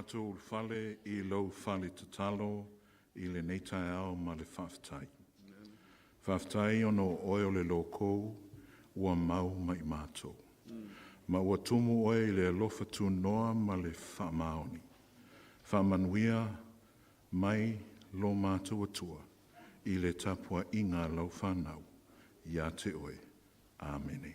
Matou ulufale i lou fale tatalo i lenei taeao ma le faafetai. Faafetai ona o oe o le loko ua mau mai matou. Ma ua tumu oe i le alofa tunoa ma le faamaoni. Faamanuia mai lo matou Atua i le tapuaiga a lau fanau ia te oe. Amene.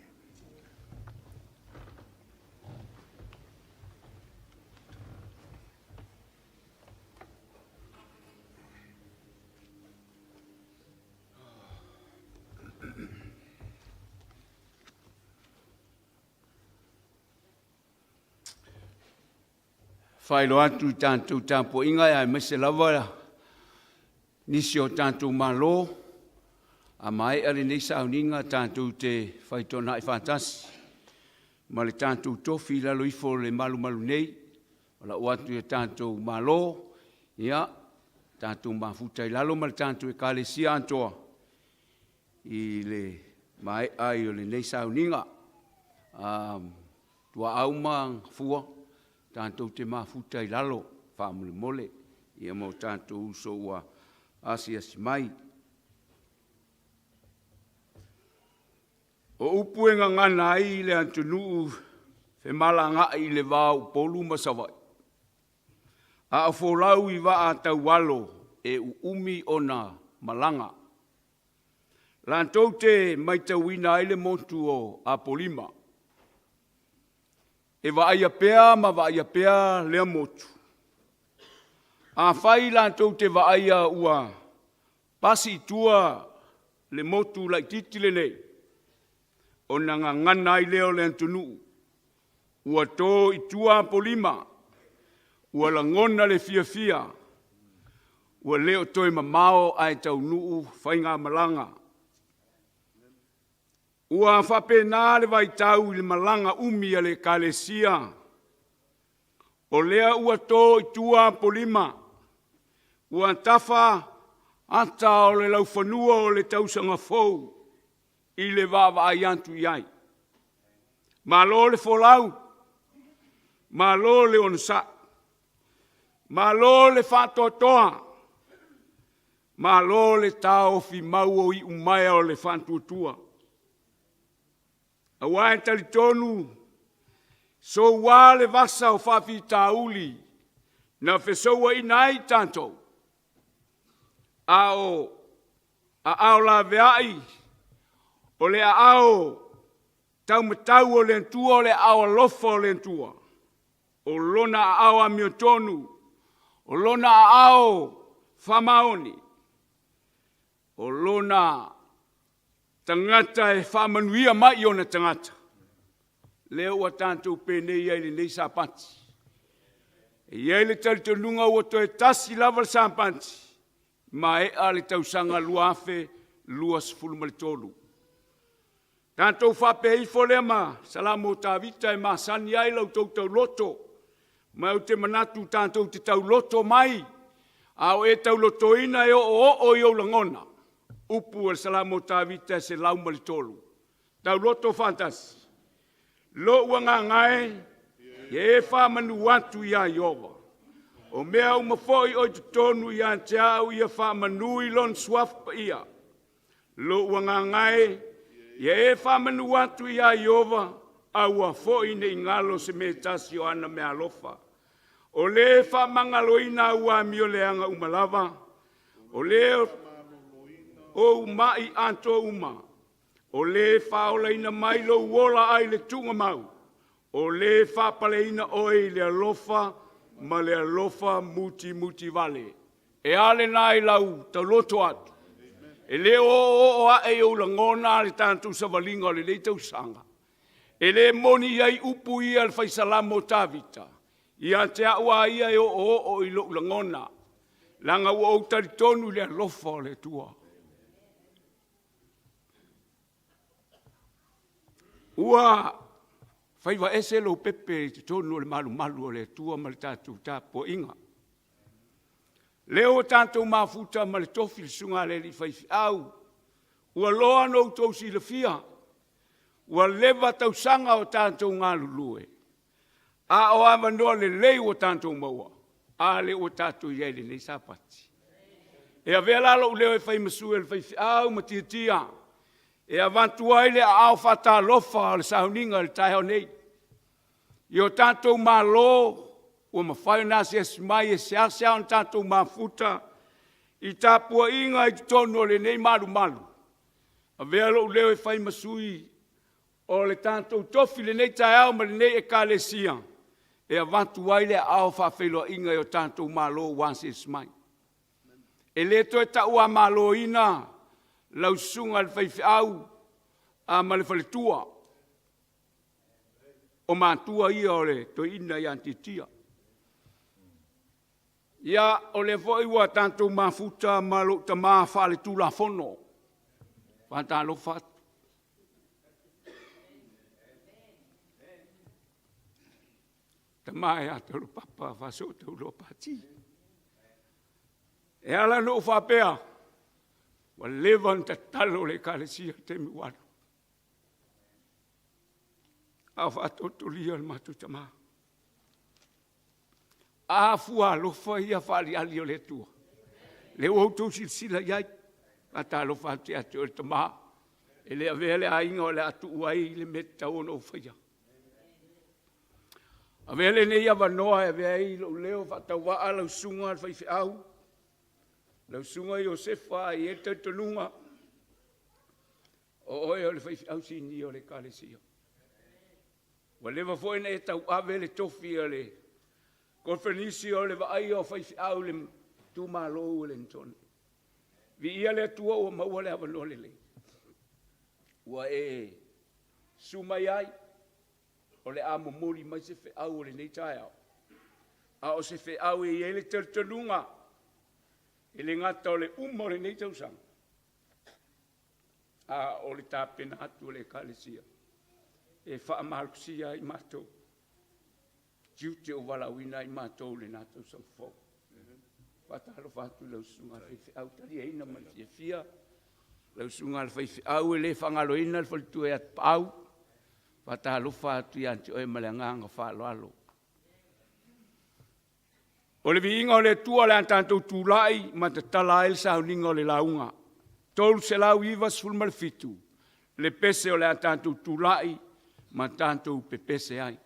Faailoa atu i tatou tapuaiga aemaise lava nisi o tatou malo, a maea lenei sauniga tatou te faitoonai faatasi ma le tatou tofi i lalo ifo o le malumalu nei, o lau atu i tatou malo, ia tatou mafuta i lalo ma le tatou Ekalesia atoa i le maea ai o lenei sauniga. Tuaau ma Gafua, tatou te mafuta i lalo faamolemole, ia ma o tatou uso ua asiasi mai. O upu e gagana ai le atunuu femalagaai i le va o Upolu ma Savaii, a o folau i vaa taualo e uumi ona malaga. Latou te matauina ai le motu o Apolima, e vaaia pea ma vaaia pea lea motu. Afai latou te vaaia ua pasi i tua le motu laitiiti lenei, ona gagana ai lea o le atunuu, ua to i tua Apolima, ua lagona le fiafia, ua le o toe mamao ae taunuu faigamalaga. Ua faapena le vaitau i le malaga umi a le ekalesia, o lea ua to i tua Apolima, ua tafa ata o le laufanua o le tausaga fou i le vaavaai atu i ai. Malo le folau, malo le onosai, malo le faatoatoa, malo le taofi mau o iumaea o le faatuatua. Aua e talitonu, soua le vasa o faafitauli na fesouaina ai tatou, a o aao laveai, o le aao taumatau o le Atua, o le aao alofa o le Atua, o Lona aao amiotonu, o Lona aao faamaoni, o Lona tagata e faamanuia mai i ona tagata, lea ua tatou penei ai i lenei Sapati. E i ai le talitonuga ua toe tasi lava le Sapati, maea le tausaga 2023. Tatou faapea ifo lea ma Salamo o Tavita e masani ai la outou tauloto, ma ou te manatu tatou te tauloto mai, a o e taulotoina e oooo i ou lagona. Upu o le Salamo o Tavita e 103. Tauloto faatasi. Lou agaga e, ia e faamanu atu ia Ieova. O mea uma foi o i totonu ia te au ia faamanu i lona suafa paia. Lou agaga e, ia e faamanu atu ia Ieova, aua foi ne i galo se mea e tasi o ana meaalofa. O le e faamagaloina au amioleaga uma lava, o le ou mai atoa uma, o le faaolaina mai lou ola ai le tuugamau, o le faapaleina oe i le alofa ma le alofa mutimutivale. E a lena i lau tauloto atu? E le o oooo ae i ou lagona le tatou savaliga o lenei tausaga. E le moni ai upu ia a le fai Salamo o Tavita, ia te au lava ia e oooo i lou lagona, leaga ua ou talitonu i le alofa o le Atua. Ua faiva ese lou pepe i totonu o le malumalu o le Atua ma le tatou tapuaiga. Lea ua tatou mafuta ma le tofi le susuga a le alii faifeau, ua loa ona outou silafia, ua leva tausaga o tatou galulue, a o avanoa lelei ua tatou maua. A lea ua tatou i ai i lenei Sapati. E avea la lou leo e fai ma sui o le faifeau ma tiatia e avatu ai le aao faatalofa o le sauniga i le taeao nei. I o tatou malo ua mafai ona asiasi mai, e seasea ona tatou mafuta i tapuaiga i totonu o lenei malumalu. Avea lou leo e fai ma sui o le tatou tofi i lenei taeao ma lenei Ekalesia e avatu ai le aao faafeiloaiga i o tatou malo ua asiasi mai. E le toe tauamaloina lau susuga i le faifeau ma le faletua, o matua ia o le toeaina ia Tiatia. Ia, o lea foi ua tatou mafuta ma lou tama faaletulafono. Faatalofa atu. Tama ia Taulapapa Faasootauloa Pati. E ala ona ou faapea, ua leva ona tatalo le ekalesia i le taimi ua alu, a o faatotolia le matou tama. A fua alofa ia faaaliali o le Atua, lea ua outou silasila i ai. Faatalofa atu ia te oe le tama, e le avea le aiga o le a tuu ai le mea e tatau ona ou faia. Avea lenei avanoa e avea ai lou leo faatauvaa lau susuga i le faifeau, lau susuga Iosefa, e i ai le talitonuga o oe o le faifeau sinia o le Ekalesia. Ua leva foi ona e tauave le tofi o le koneferenisi o le vaaia o faifeau i le itumalo o Ueligitone. Viia le Atua ua maua le avanoa lelei ua e susu mai ai, o le a momoli mai se feau o lenei taeao, a o se feau e i ai le talitonuga, e le gata o le uma o lenei tausaga, a o le tapena atu o le Ekalesia e faamalosia ai matou tiute o valaauina ai matou i lena tausaga fou. Faatalofa atu i lau susuga i le faifeau, taliaina ma le fiafia lau susuga i le faifeau, e le faagaloina le faletua ia Tapaau. Faatalofa atu ia te oe ma le agaga faaaloalo. O le viiga o le Atua o le a tatou tulai ma tatala ai le sauniga o le lauga. 397 le pese o le a tatou tulai ma tatou pepese ai.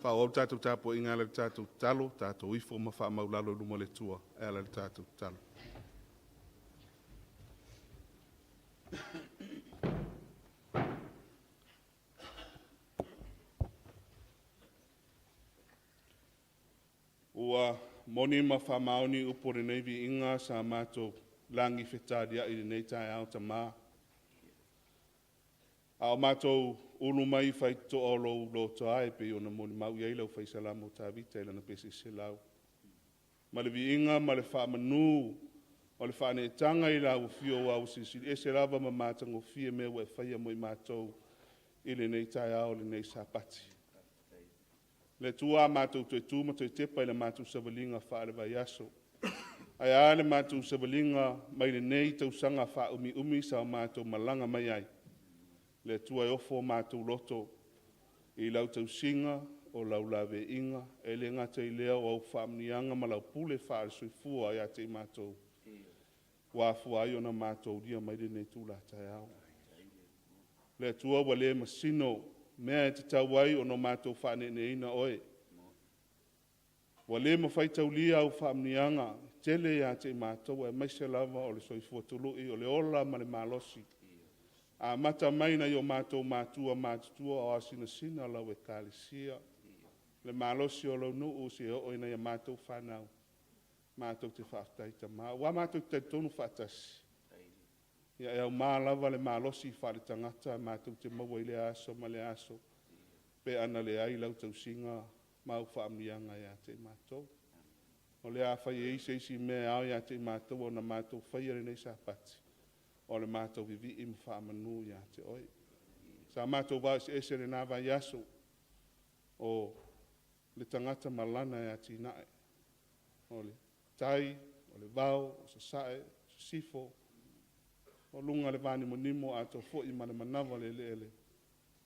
Faaauau le tatou tapuaiga e ala i le tatou tatalo, tatou ifo ma faamaulalo i luma o le Atua e ala i le tatou tatalo. Ua moni ma faamaoni upu o lenei viiga sa matou lagi fetaliai i lenei taeao Tama. A o matou ulu mai i faitotoa o lou lotoa e pei ona molimau i ai le aufai Salamo o Tavita i lana pese 100. Ma le viiga ma le faamanu o le faaneetaga i lau afio aua ua silisili ese lava ma matagofie mea ua e faia mo i matou i lenei taeao o lenei Sapati. Le Atua a matou toe tu ma toe tepa i le matou savaliga faale-vaiaso. Ae a le matou savaliga mai lenei tausaga faaumiumi sa o matou malaga mai ai. Le Atua e ofo o matou loto i lau tausiga, o lau laveaiga, e le gata i lea o au faamanuiaga ma lau pule faale-soifua ia te i matou, ua afua ai ona matou aulia mai lenei itula taeao. Le Atua ua le masino mea e tatau ai ona matou faaneeneeina Oe, ua le mafai taulia au faamanuiaga e tele ia te i matou aemaise lava o le soifua tului, o le ola ma le malosi. Amata mai nai o matou matua matutua o asinasina lau Ekalesia, le malosi o lau nuu seia oo i nai a matou fanau, matou te faafetai Tama. Aua matou te talitonu faatasi, ia e auma lava le malosi faaletagata matou te maua i lea aso ma lea aso pe ana leai lau tausiga ma au faamanuiaga ia te i matou. O lea afai e i ai se isi mea e ao ia te i matou ona matou faia i lenei Sapati, o le matou vivii ma faamanu ia te Oe. Sa matou vao eseese i lena vaiaso, o le tagata ma lana e atinae, o le tai, o le vao, o sasae, o sisifo, o luga o le vanimonimo atoa foi ma le manava o le eleele.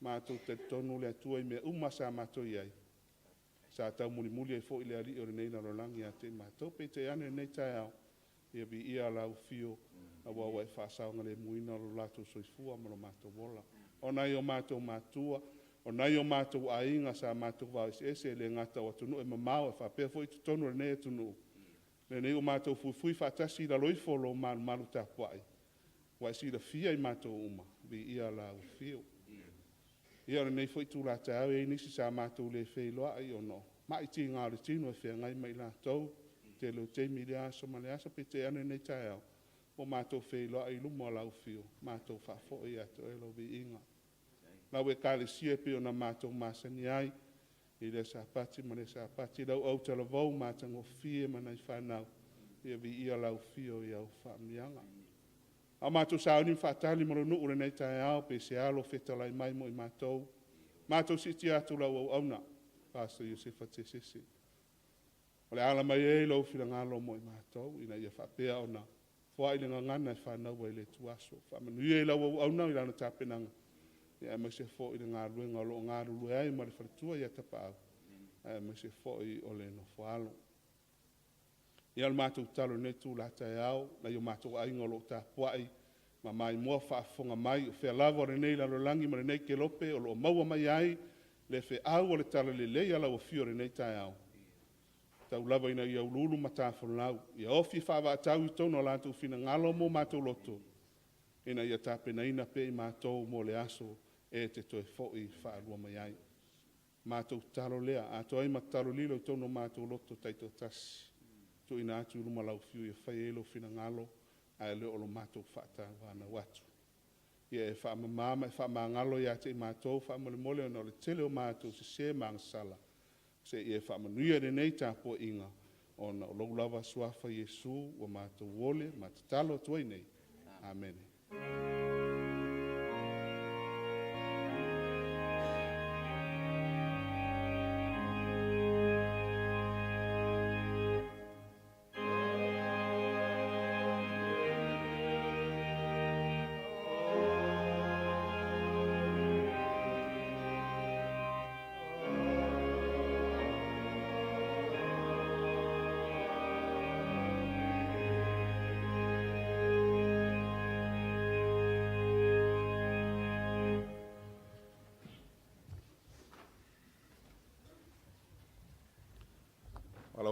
Matou te talitonu le Atua i mea uma sa matou i ai, sa taumulimuli ai foi le alii o lenei lalolagi ia te i matou. Peitai ane i lenei taeao, ia viia lau afio aua ua e faasaogalemuina lo latou soifua ma lo matou ola. O nai o matou matua, o nai o matou aiga sa matou vao eseese, e le gata o atunuu e mamao ae faapea foi totonu o lenei atunuu, lenei ua matou fuifui faatasi i lalo ifo o lou malumalu tapuai, ua e silafia i matou uma, viia lau afio. Ia o lenei foi itula taeao, e i ai nisi sa matou le feiloai ona o mai tiga o le tino e feagai ma i latou i le tele o taimi i lea aso ma lea aso. Peitai ane i lenei taeao, ua matou feiloai i luma o lau afio, matou faafoi ia te Oe lau viiga. Lau Ekalesia e pei ona matou masani ai i lea Sapati ma lea Sapati, lau autalavou matagofie ma nai fanau, ia viia lau afio i au faamanuiaga. A o matou sauni ma faatali ma le nuu i lenei taeao, pe se alo o fetalai mai mo i matou, matou siitia atu lau auauna, Pastor Iosefa Tesese. O le ala mai ai lou finagalo mo i matou, ina ia faapea ona foai le gagana e fanau ai le ituaso. Faamanuia i lau auauna i lana tapenaga, aemaise foi le galuega o lo o galulue ai ma le faletua ia Tapaau, aemaise foi o le nofoaalo. Ia o le matou tatalo i lenei itula taeao, nai o matou aiga o lo o tapuai ma maimoa faafofoga mai, o fea lava o lenei lalolagi ma lenei kelope o lo o maua mai ai le feau o le talalelei a lau afio i lenei taeao, tau lava ina ia uluulu matafolau, ia ofi faavaatau i totonu o latou finagalo ma o matou loto, ina ia tapenaina pea i matou mo le aso e te toe foi faalua mai ai. Matou tatalo lea, atoa ai ma tatalo lilo i totonu o matou loto taitoatasi, tuuina atu i luma o lau afio e fai ai lou finagalo, ae le o lo matou faatauanau atu. Ia e faamama ma e faamagalo ia te i matou faamolemole ona o le tele o matou sese ma agasala, se i e faamanuia i lenei tapuaiga, ona o lou lava suafa Iesu ua matou ole ma tatalo atu ai nei. Amene.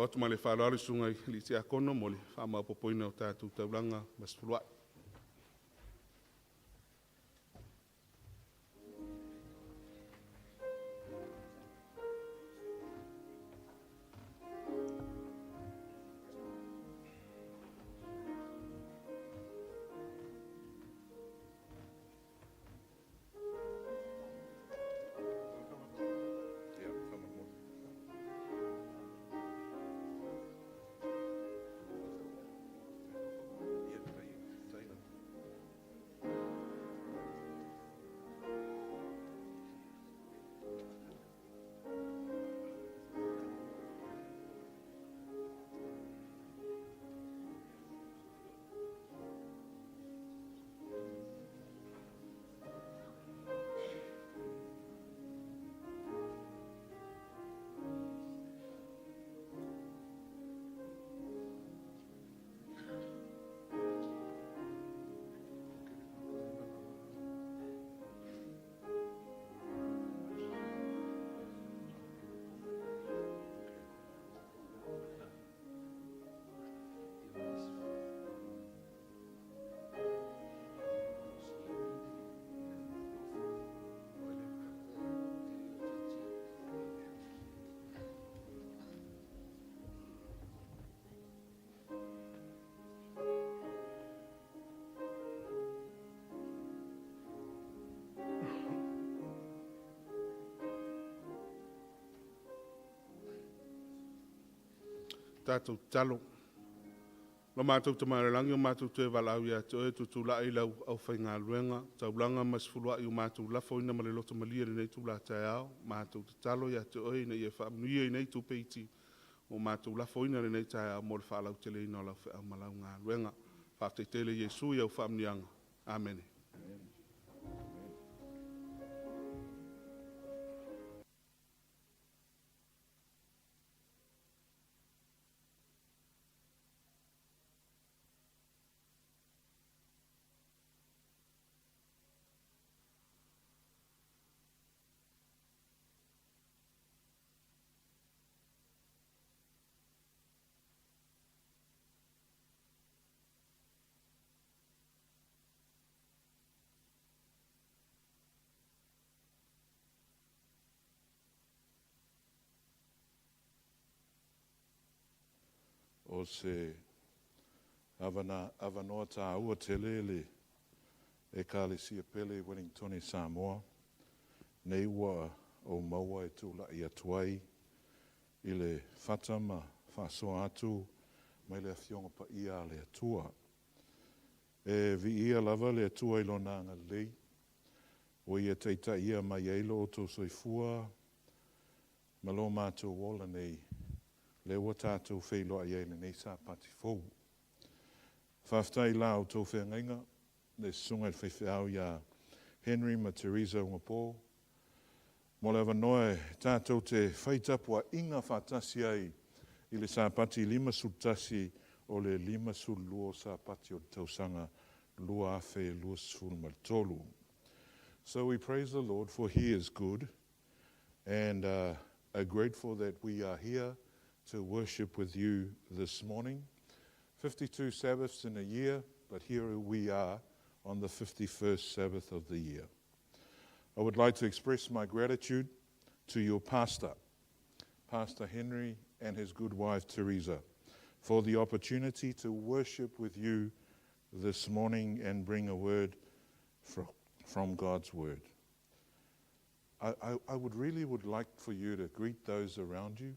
atu ma le faaaloalo i susuga i alii tiakono mo le faamaopoopoina o tatou taulaga ma sefuluai. Tatou tatalo. Lo matou Tama i le Lagi, o matou toe valaau ia te oe, tutulai lau aufaigaluega, taulaga ma sefuluai o matou lafoina ma le loto malie lenei itula taeao. Matou tatalo ia te oe ina ia faamanuia i nei tupe iti ua matou lafoina i lenei taeao mo le faalauteleina o lau feau ma lau galuega. Faafetai tele Iesu i au faamanuiaga. Amene. O se avanoa tāua tele le Ekalesia pele i Wellingtone Samoa, nei ua ou maua e tula'i atu ai i le fata ma faasoa atu mai le Afioga Paia a le Atua. E viia lava le Atua i Lona agalelei, ua Ia taitaiina mai ai lo outou soifua ma lo matou ola nei, lea ua tatou feiloai ai i lenei Sapati fou. Faafetai i la outou feagaiga, le susuga i le faifeau ia Henry ma Teresa Ugapo, mo le avanoa e tatou te fai tapuaiga faatasi ai i le Sapati 51 o le 52 o Sapati o le tausaga 2023. So we praise the Lord for He is good and are grateful that we are here to worship with you this morning. 52 Sabbaths in a year, but here we are on the 51st Sabbath of the year. I would like to express my gratitude to your pastor, Pastor Henry, and his good wife Teresa, for the opportunity to worship with you this morning and bring a word from God's word. I would really would like for you to greet those around you.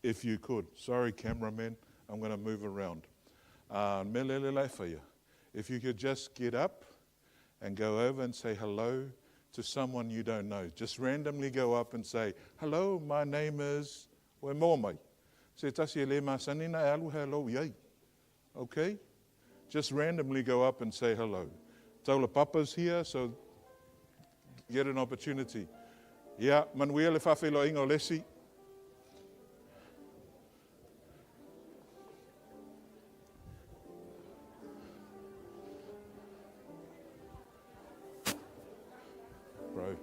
If you could. Sorry, cameraman, I'm going to move around. If you could just get up and go over and say hello to someone you don't know. Just randomly go up and say, hello, my name is Wemomai. Se tasi e le masani na e alu hello iai. Okay? Just randomly go up and say hello. Taula Papa's here, so get an opportunity. Yeah, manuia le faafeiloaiga o lesi. Bro.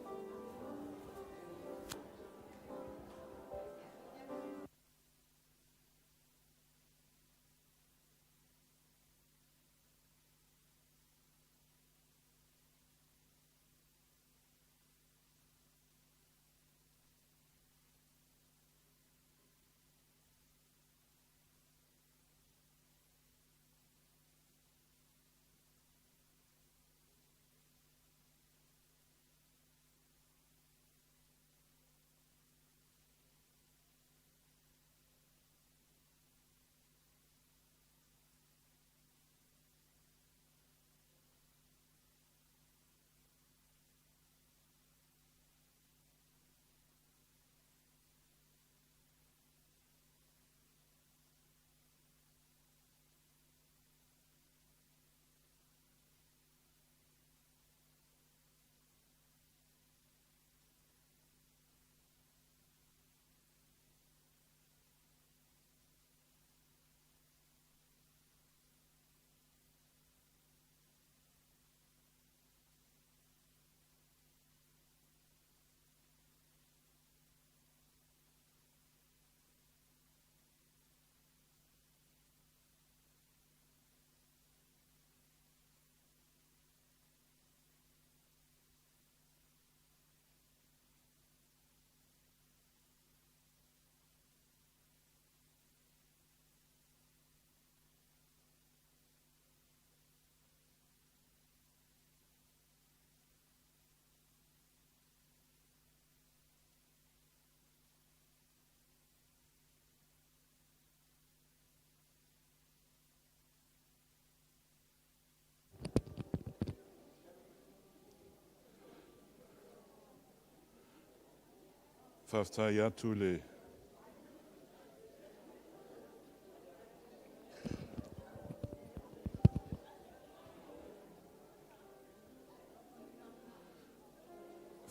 Faafetai atu i le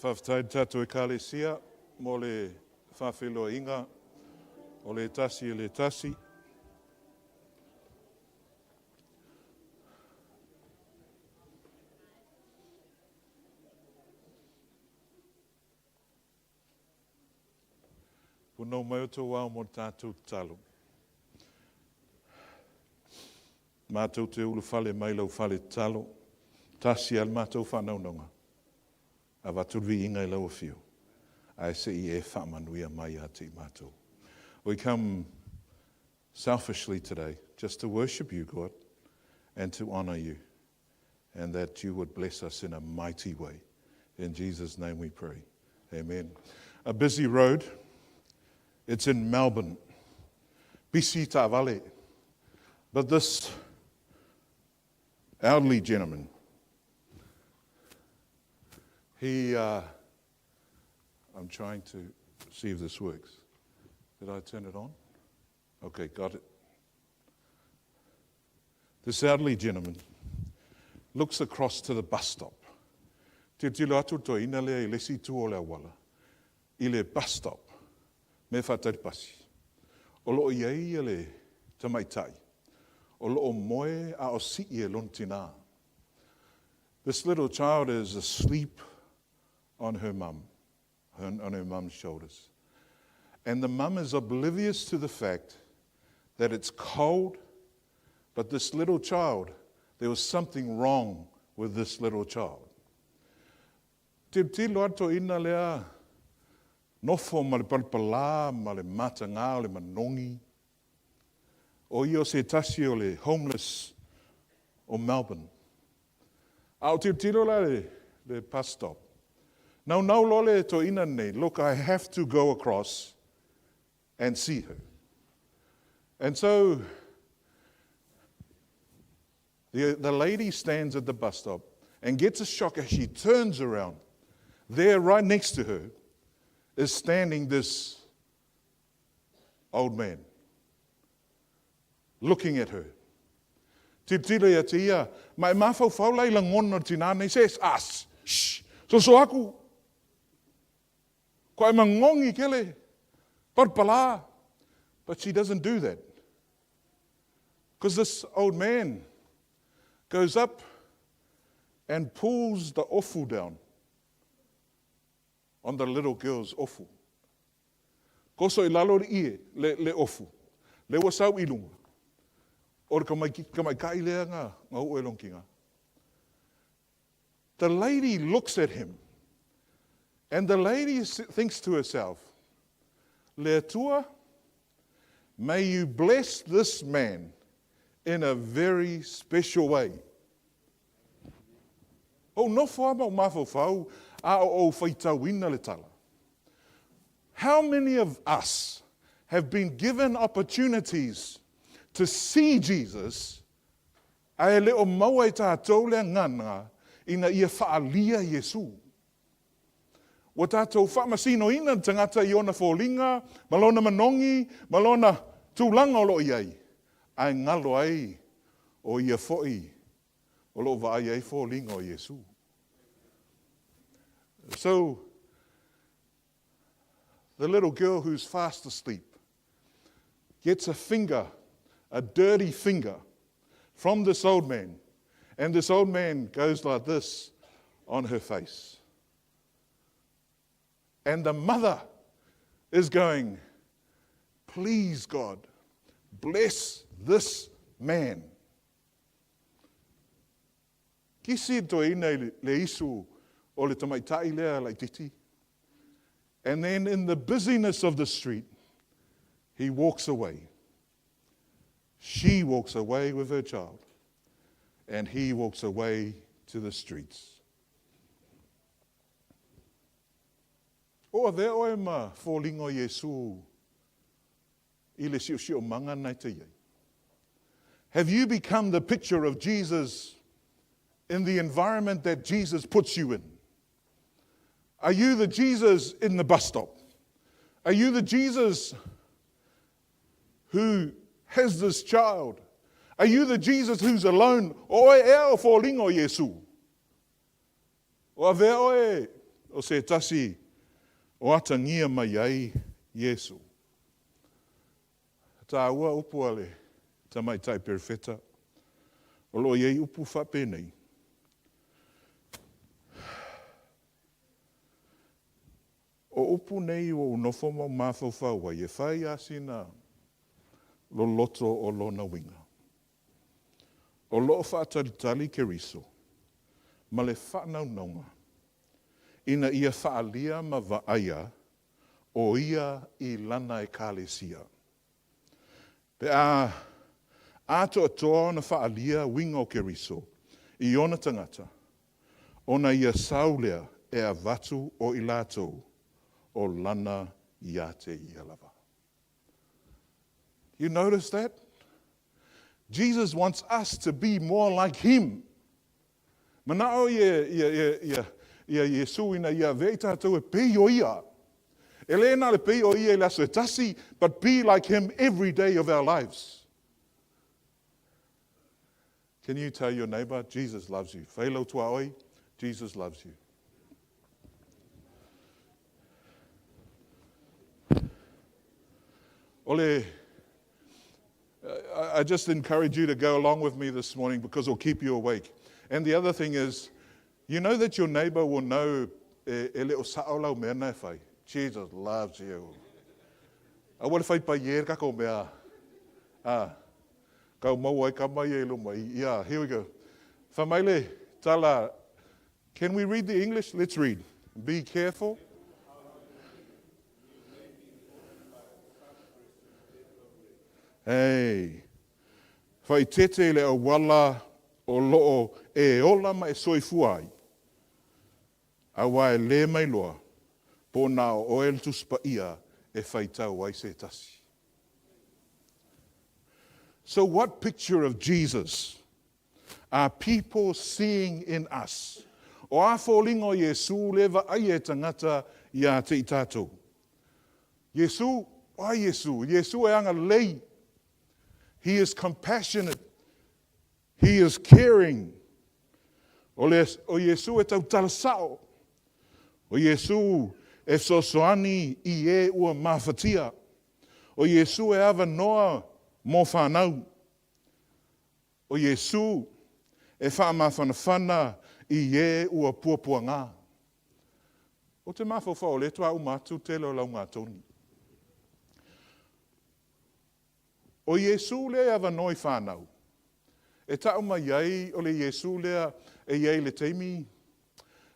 Faafetai i le tatou Ekalesia mo le faafeiloaiga o le tasi e le tasi. Punou mai outou ao mo le tatou tatalo. Matou te ulufale mai lau fale tatalo, tasi lava le matou faanaunaga, avatu le viiga i lau afio, ae se i e faamanuia mai ia te i matou. We come selfishly today just to worship you, God, and to honor you, and that you would bless us in a mighty way. In Jesus' name we pray. Amen. A busy road. It's in Melbourne. Bisi taavale. But this elderly gentleman, he, I'm trying to see if this works. Did I turn it on? Okay, got it. This elderly gentleman looks across to the bus stop. Tilotilo atu le toeaina lea i le isi itu o le auala, i le bus stop, mea e faatali pasi. O lo o i ai le tamaitai, o lo o moe a o sii e lona tinā. This little child is asleep on her mum, on her mum's shoulders. And the mum is oblivious to the fact that it's cold, but this little child, there was something wrong with this little child. Tilotilo atu toeaina lea, nofo ma le palapalā ma le matagā o le manogi. O ia o se tasi o le homeless o Melbourne. A o tilotilo la le, le bus stop. Naunau loa le toeaina lenei, look, I have to go across and see her. And so the, the lady stands at the bus stop and gets a shock as she turns around. There, right next to her, is standing this old man looking at her. Tilotilo ia te ia, ma e mafaufau la i lagona o le tinā nei, se, ah, shh, soso aku. Ko ai magogi kele, palapalā. But she doesn't do that. Because this old man goes up and pulls the ofu down on the little girl's ofu. Koso i lalo le ie, le, le ofu. Le ua sau i lunga. O le kamaikai lea nga, nga ue long kinga. The lady looks at him and the lady thinks to herself, Le Atua, may you bless this man in a very special way. Ou nofo lava ma ou mafaufau a o ou faitauina le tala. How many of us have been given opportunities to see Jesus ae le o maua e tatou le agaga ina ia faaalia Iesu? Ua tatou faamasinoina le tagata i ona foliga ma lona manogi ma lona tulaga o lo o i ai, ae galo ai o ia foi o lo o vaai ai foliga o Iesu. So, the little girl who's fast asleep gets a finger, a dirty finger, from this old man. And this old man goes like this on her face. And the mother is going, Please, God, bless this man. Kisi toeaina i le isu o le tamaitai lea laitiiti. And then in the busyness of the street, he walks away. She walks away with her child, and he walks away to the streets. O avea oe ma foliga o Iesu i le siosiomaga na e te i ai. Have you become the picture of Jesus in the environment that Jesus puts you in? Are you the Jesus in the bus stop? Are you the Jesus who has this child? Are you the Jesus who's alone? O oe ea o foliga o Iesu? O avea oe o se tasi o atagia mai ai Iesu? Tāua upu a le tamaitai perofeta, o lo o i ai upu faapenei. O upu nei ua ou nofo ma ou mafaufau ai e fai lava sina loloto o lona uiga. O lo o faatalitali Keriso ma le faanaunauga ina ia faaalia ma vaaia o ia i lana Ekalesia. Pe a atoatoa ona faaalia uiga o Keriso i ona tagata, ona ia sau lea e avatu o i latou o lana ia te ia lava. You notice that? Jesus wants us to be more like him. Mana'o ia, ia, ia, ia, ia Iesu ina ia avea i tatou e pei o ia. E le na o le pei o ia i le aso e tasi, but be like him every day of our lives. Can you tell your neighbor, Jesus loves you? Fai lau tuaoi, Jesus loves you. O le, I just encourage you to go along with me this morning because it'll keep you awake. And the other thing is, you know that your neighbor will know e, e le o sa'o lau mea na e fai. Jesus loves you. Aua le fai pai e kako mea. Ah, kau maua ai ka mai e luma. Yeah, here we go. Fai mai le tala. Can we read the English? Let's read. Be careful. Hey. Faaeteete i le auala o lo o e ola ma e soifua ai, aua e lē mailoa po o na o oe le Tusi Paia e faitau ai se tasi. So what picture of Jesus are people seeing in us? O a foliga o Iesū le vaaia e tagata iā te i tatou? Iesū, o ai Iesū? Iesū e agalelei. He is compassionate. He is caring. O, le, o Iesū e tautala sa'o. O Iesū e fesoasoani i e ua mafatia. O Iesū e avanoa mo whanau. O Iesū e whaamafanafana i e ua puapuagā. O te mafaufau o le toa uma atu tele o lau ngatoni. O Iesū lea e avanoa i whanau. E ta'u mai ai o le Iesū lea e i ai i le taimi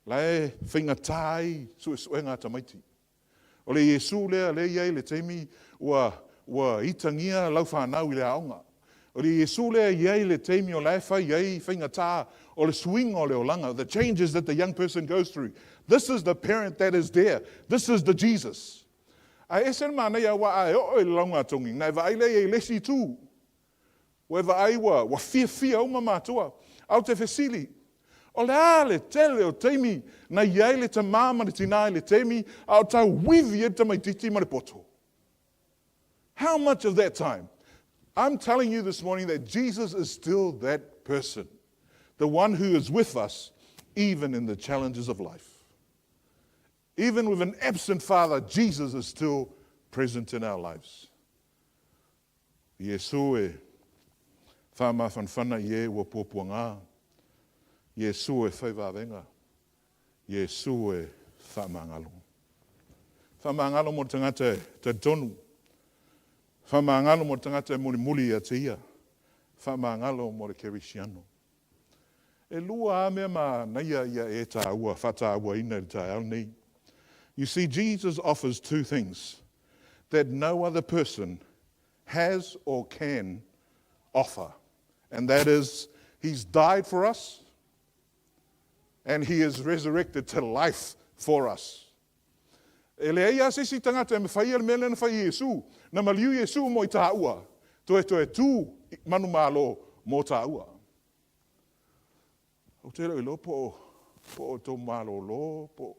la e faigata ai suesuega a tamaiti. O le Iesū lea lea e i ai i le taimi ua, ua itagia lau whanau i le aoga. O le Iesū lea e i ai i le taimi o la e fai ai faigata o le suiga o le olaga, the changes that the young person goes through. This is the parent that is there. This is the Jesus. Ae ese le manaia aua a e oo i le laugatogi, na e vaai lea i ai i le isi itu. Ua e vaai ua, ua fiafia uma matua. A o te fesili, o le a le tele o taimi na i ai le tamā ma le tinā i le taimi a o tauivi ai le tamaitiiti ma le poto? How much of that time? I'm telling you this morning that Jesus is still that person, the one who is with us even in the challenges of life. Even with an absent father, Jesus is still present in our lives. Iesū e whaamafanafana i e ua puapuagā. Iesū e whai vavenga. Iesū e whaamagalo. Whaamagalo mo le tagata e talitonu. Whaamagalo mo le tagata e mulimuli ia te ia. Whaamagalo mo le Kerisiano. E lua a mea manaia ia e tāua, whataua ina i le taeao nei. You see, Jesus offers two things that no other person has or can offer. And that is, He's died for us and He is resurrected to life for us. E leai lava se isi tagata e mafai le mea lea na fai e Iesu. Na maliu Iesu mo i tāua. Toe toe tū manumalo mō tāua. Ou te le o iloa po o, po o tō malōlō, po o...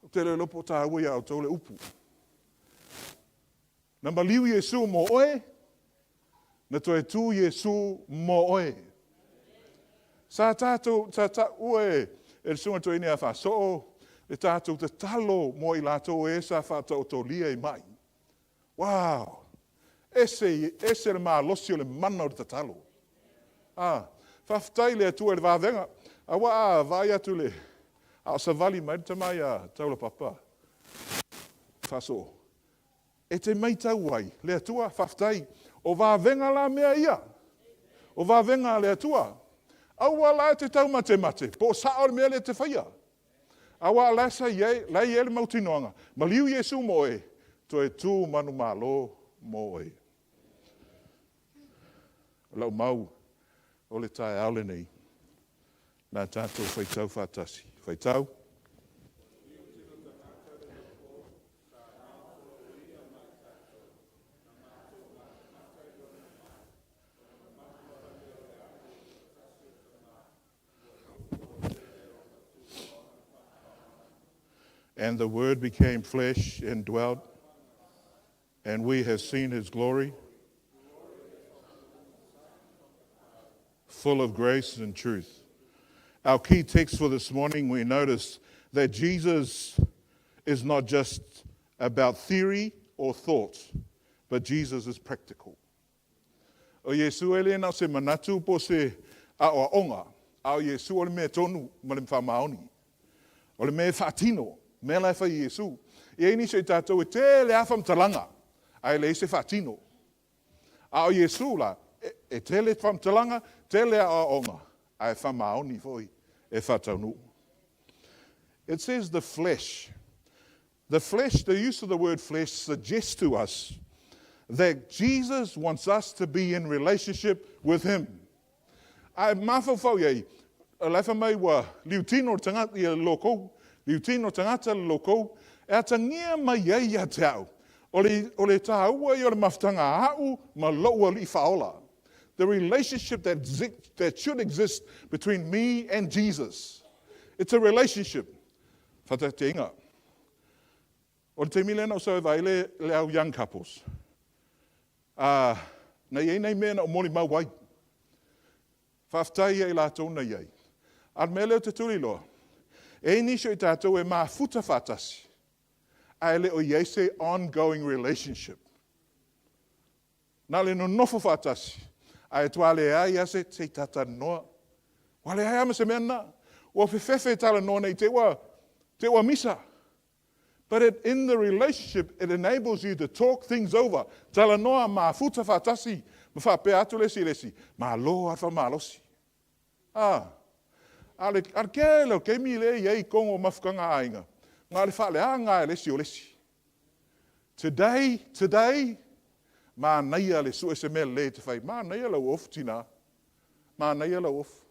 Ou te le iloa po o taua ia outou le upu. Na maliu Iesu mo oe, na toe tu Iesu mo oe. Sa tatou, sa taua e le Susuga Toeaina ia Faasoo le tatou tatalo mo i latou e sa faataotolia i mai. Wow! Ese, ese le malosi o le mana o le tatalo. Ah, faafetai i le Atua i le vavega. Aua a vaai atu le, a o savali mai le tama ia Taulapapa Faasoo, e te matau ai le Atua, faafetai, o vavega la mea ia, o vavega a le Atua. Aua la e te taumatemate, po o sao le mea lea e te faia. Aua o la sa i ai, la e i ai le mautinoaga, maliu Iesu mo oe, toe tu manumalo mo oe. O lau mau o le taeao lenei, na tatou faitau faatasi. Faitau. And the Word became flesh and dwelt, and we have seen his glory, full of grace and truth. Our key text for this morning, we notice that Jesus is not just about theory or thought, but Jesus is practical. O Iesu e le na o se manatu po o se aoaoga, a o Iesu o le mea tonu ma le faamaoni. O le mea e faatino, mea la e fai e Iesu. E i ai nisi o i tatou e tele lava faamatalaga, ae leai se faatino. A o Iesu la, e tele faamatalaga, tele aoaoga, ae faamaoni foi e faataunuu. It says the flesh. The flesh, the use of the word flesh suggests to us that Jesus wants us to be in relationship with him. Ae mafaufau i ai, o la e fai mai ua liutino le tagata ia le lokou, liutino tagata le lokou, e atagia mai ai ia te au, o le, o le tāua ia o le mafutaga a a'u ma lo'u alii faaola. The relationship that, that should exist between me and Jesus. It's a relationship. Whatatenga. O le taimi lea na ou sau e vaai le, le au young couples. A, na i ai nai mea na ou molimau ai. Faafetai ia i latou na i ai. A o le mea lea ou te tuliloa, e i ai nisi o i tatou e mafuta faatasi, ae le o i ai se ongoing relationship. Na o le nonofo faatasi, ae tua leai lava se, se i talatalanoa. Ua leai lava ma se mea lena. Ua fefefe e talanoa ne i te i ua, te i ua misa. But it, in the relationship, it enables you to talk things over. Talanoa mafuta faatasi ma faapea atu le isi i le isi, malo lava le faamalosi. Ah, a le, a le tele o taimi lea e i ai i totonu o mafutaga a aiga, na o le faaleaga lava e le isi o le isi. Today, today, manaia le sue se mea lelei e te fai. Manaia lau ofu, tina. Manaia lau ofu.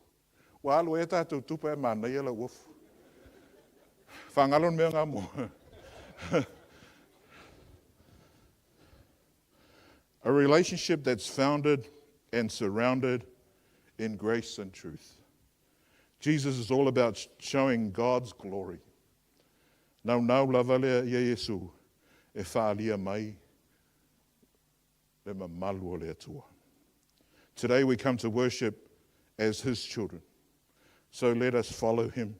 Ua alu ai a tatou tupe ae manaia lau ofu. Faagalo le mea lena mo. A relationship that's founded and surrounded in grace and truth. Jesus is all about showing God's glory. Naunau lava lea ia Iesu e faaalia mai le mamalu o le Atua. Today we come to worship as his children. So let us follow him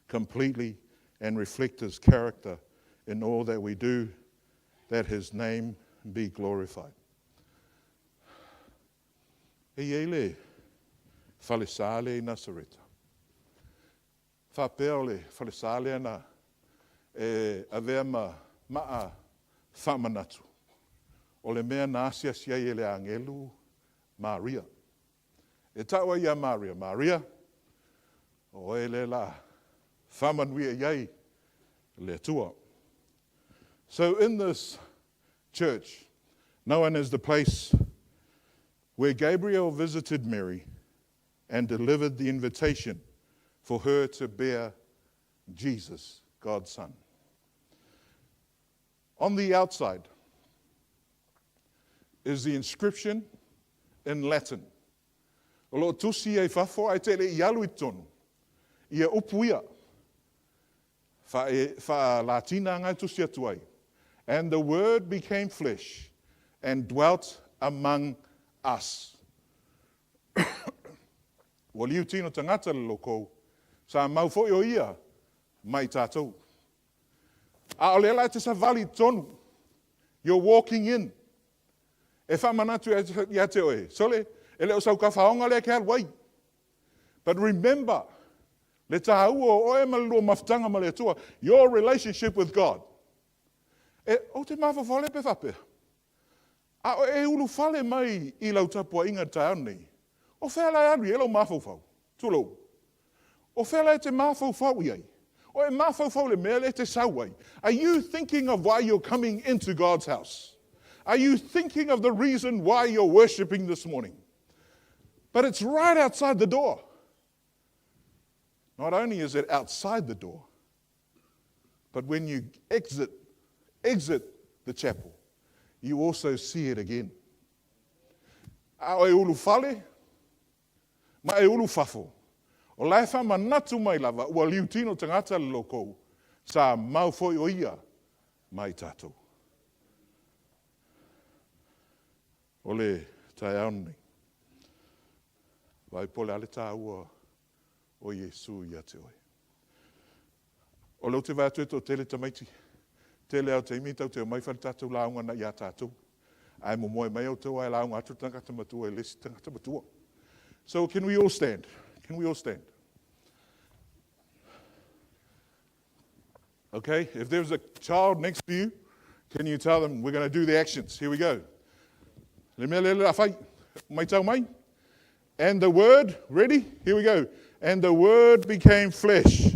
completely and reflect his character in all that we do, that his name be glorified. E i ai le falesa lea i Nasareta. Faapea o le falesa lea na e avea ma maa faamanatu, o le mea na asiasi ai e le agelu Maria. E tau ai ia Maria, Maria, o oe lea la faamanuia i ai le Atua. So in this church, known as the place where Gabriel visited Mary and delivered the invitation for her to bear Jesus, God's Son. On the outside is the inscription in Latin. O loo tusi ai fafo ae te le i alu i totonu. Ia upu ia. Faa-Latina aga e tusi atu ai, And the Word became flesh and dwelt among us. Ua liu tino tagata le lokou, sa mau foi o ia ma i tatou. A o lea la e te savali i totonu, you're walking in. E faamanatu ia te oe, sole, e le o sau kafaoga lea e te alu ai. But remember, le tāua o oe ma le lua mafutaga ma le Atua, your relationship with God. E, ou te mafaufau lea pe faapea, a o e ulufale mai i lau tapuaiga i le taeao lenei, o fea la e alu i ai lou mafaufau? Tulou. O fea la e te mafaufau i ai? O e mafaufau i le mea lea e te sau ai? Are you thinking of why you're coming into God's house? Are you thinking of the reason why you're worshipping this morning? But it's right outside the door. Not only is it outside the door, but when you exit, exit the chapel, you also see it again. A o e ulufale, ma e ulu fafo. O la e faamanatu mai lava ua liutino tagata le lokou, sa mau foi o ia ma i tatou. O le taeao lenei, vaai po o le a le tāua o Iesu ia te oe. O lea ou te vaai atu e toatele tamaiti, tele lava o taimi tatou te omai fai le tatou lauga na ia tatou. Ae momoe mai outou ae lauga atu le tagata matua i le isi tagata matua. So can we all stand? Can we all stand? Okay, if there's a child next to you, can you tell them we're going to do the actions? Here we go. Le mea le le fai. Mai tau mai. And the word, ready? Here we go. And the word became flesh.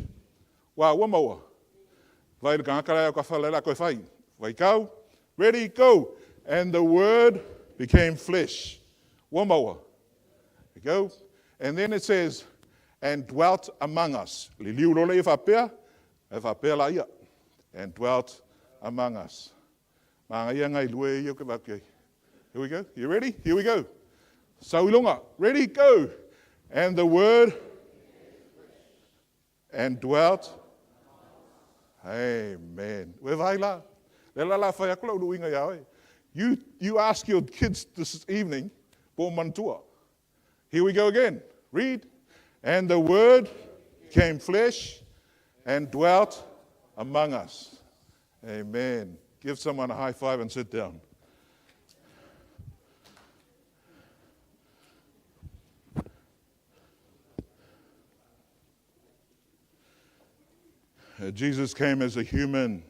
Wa ua maua. Vai le kangaka lai au ka whale la koe whai. Vai kau. Ready, go. And the word became flesh. Ua maua. Here we go. And then it says, and dwelt among us. Liliu loa lea faapea, e faapea la ia. And dwelt among us. Māngaia ngai lue ia ke vake. Here we go. You ready? Here we go. Sauilonga. Ready? Go. And the word and dwelt. Amen. Ue vai la. Le la la whai aku lau luinga ia oe. You, you ask your kids this evening, po mantua. Here we go again. Read. And the word came flesh and dwelt among us. Amen. Give someone a high five and sit down. Uh, Jesus came as a human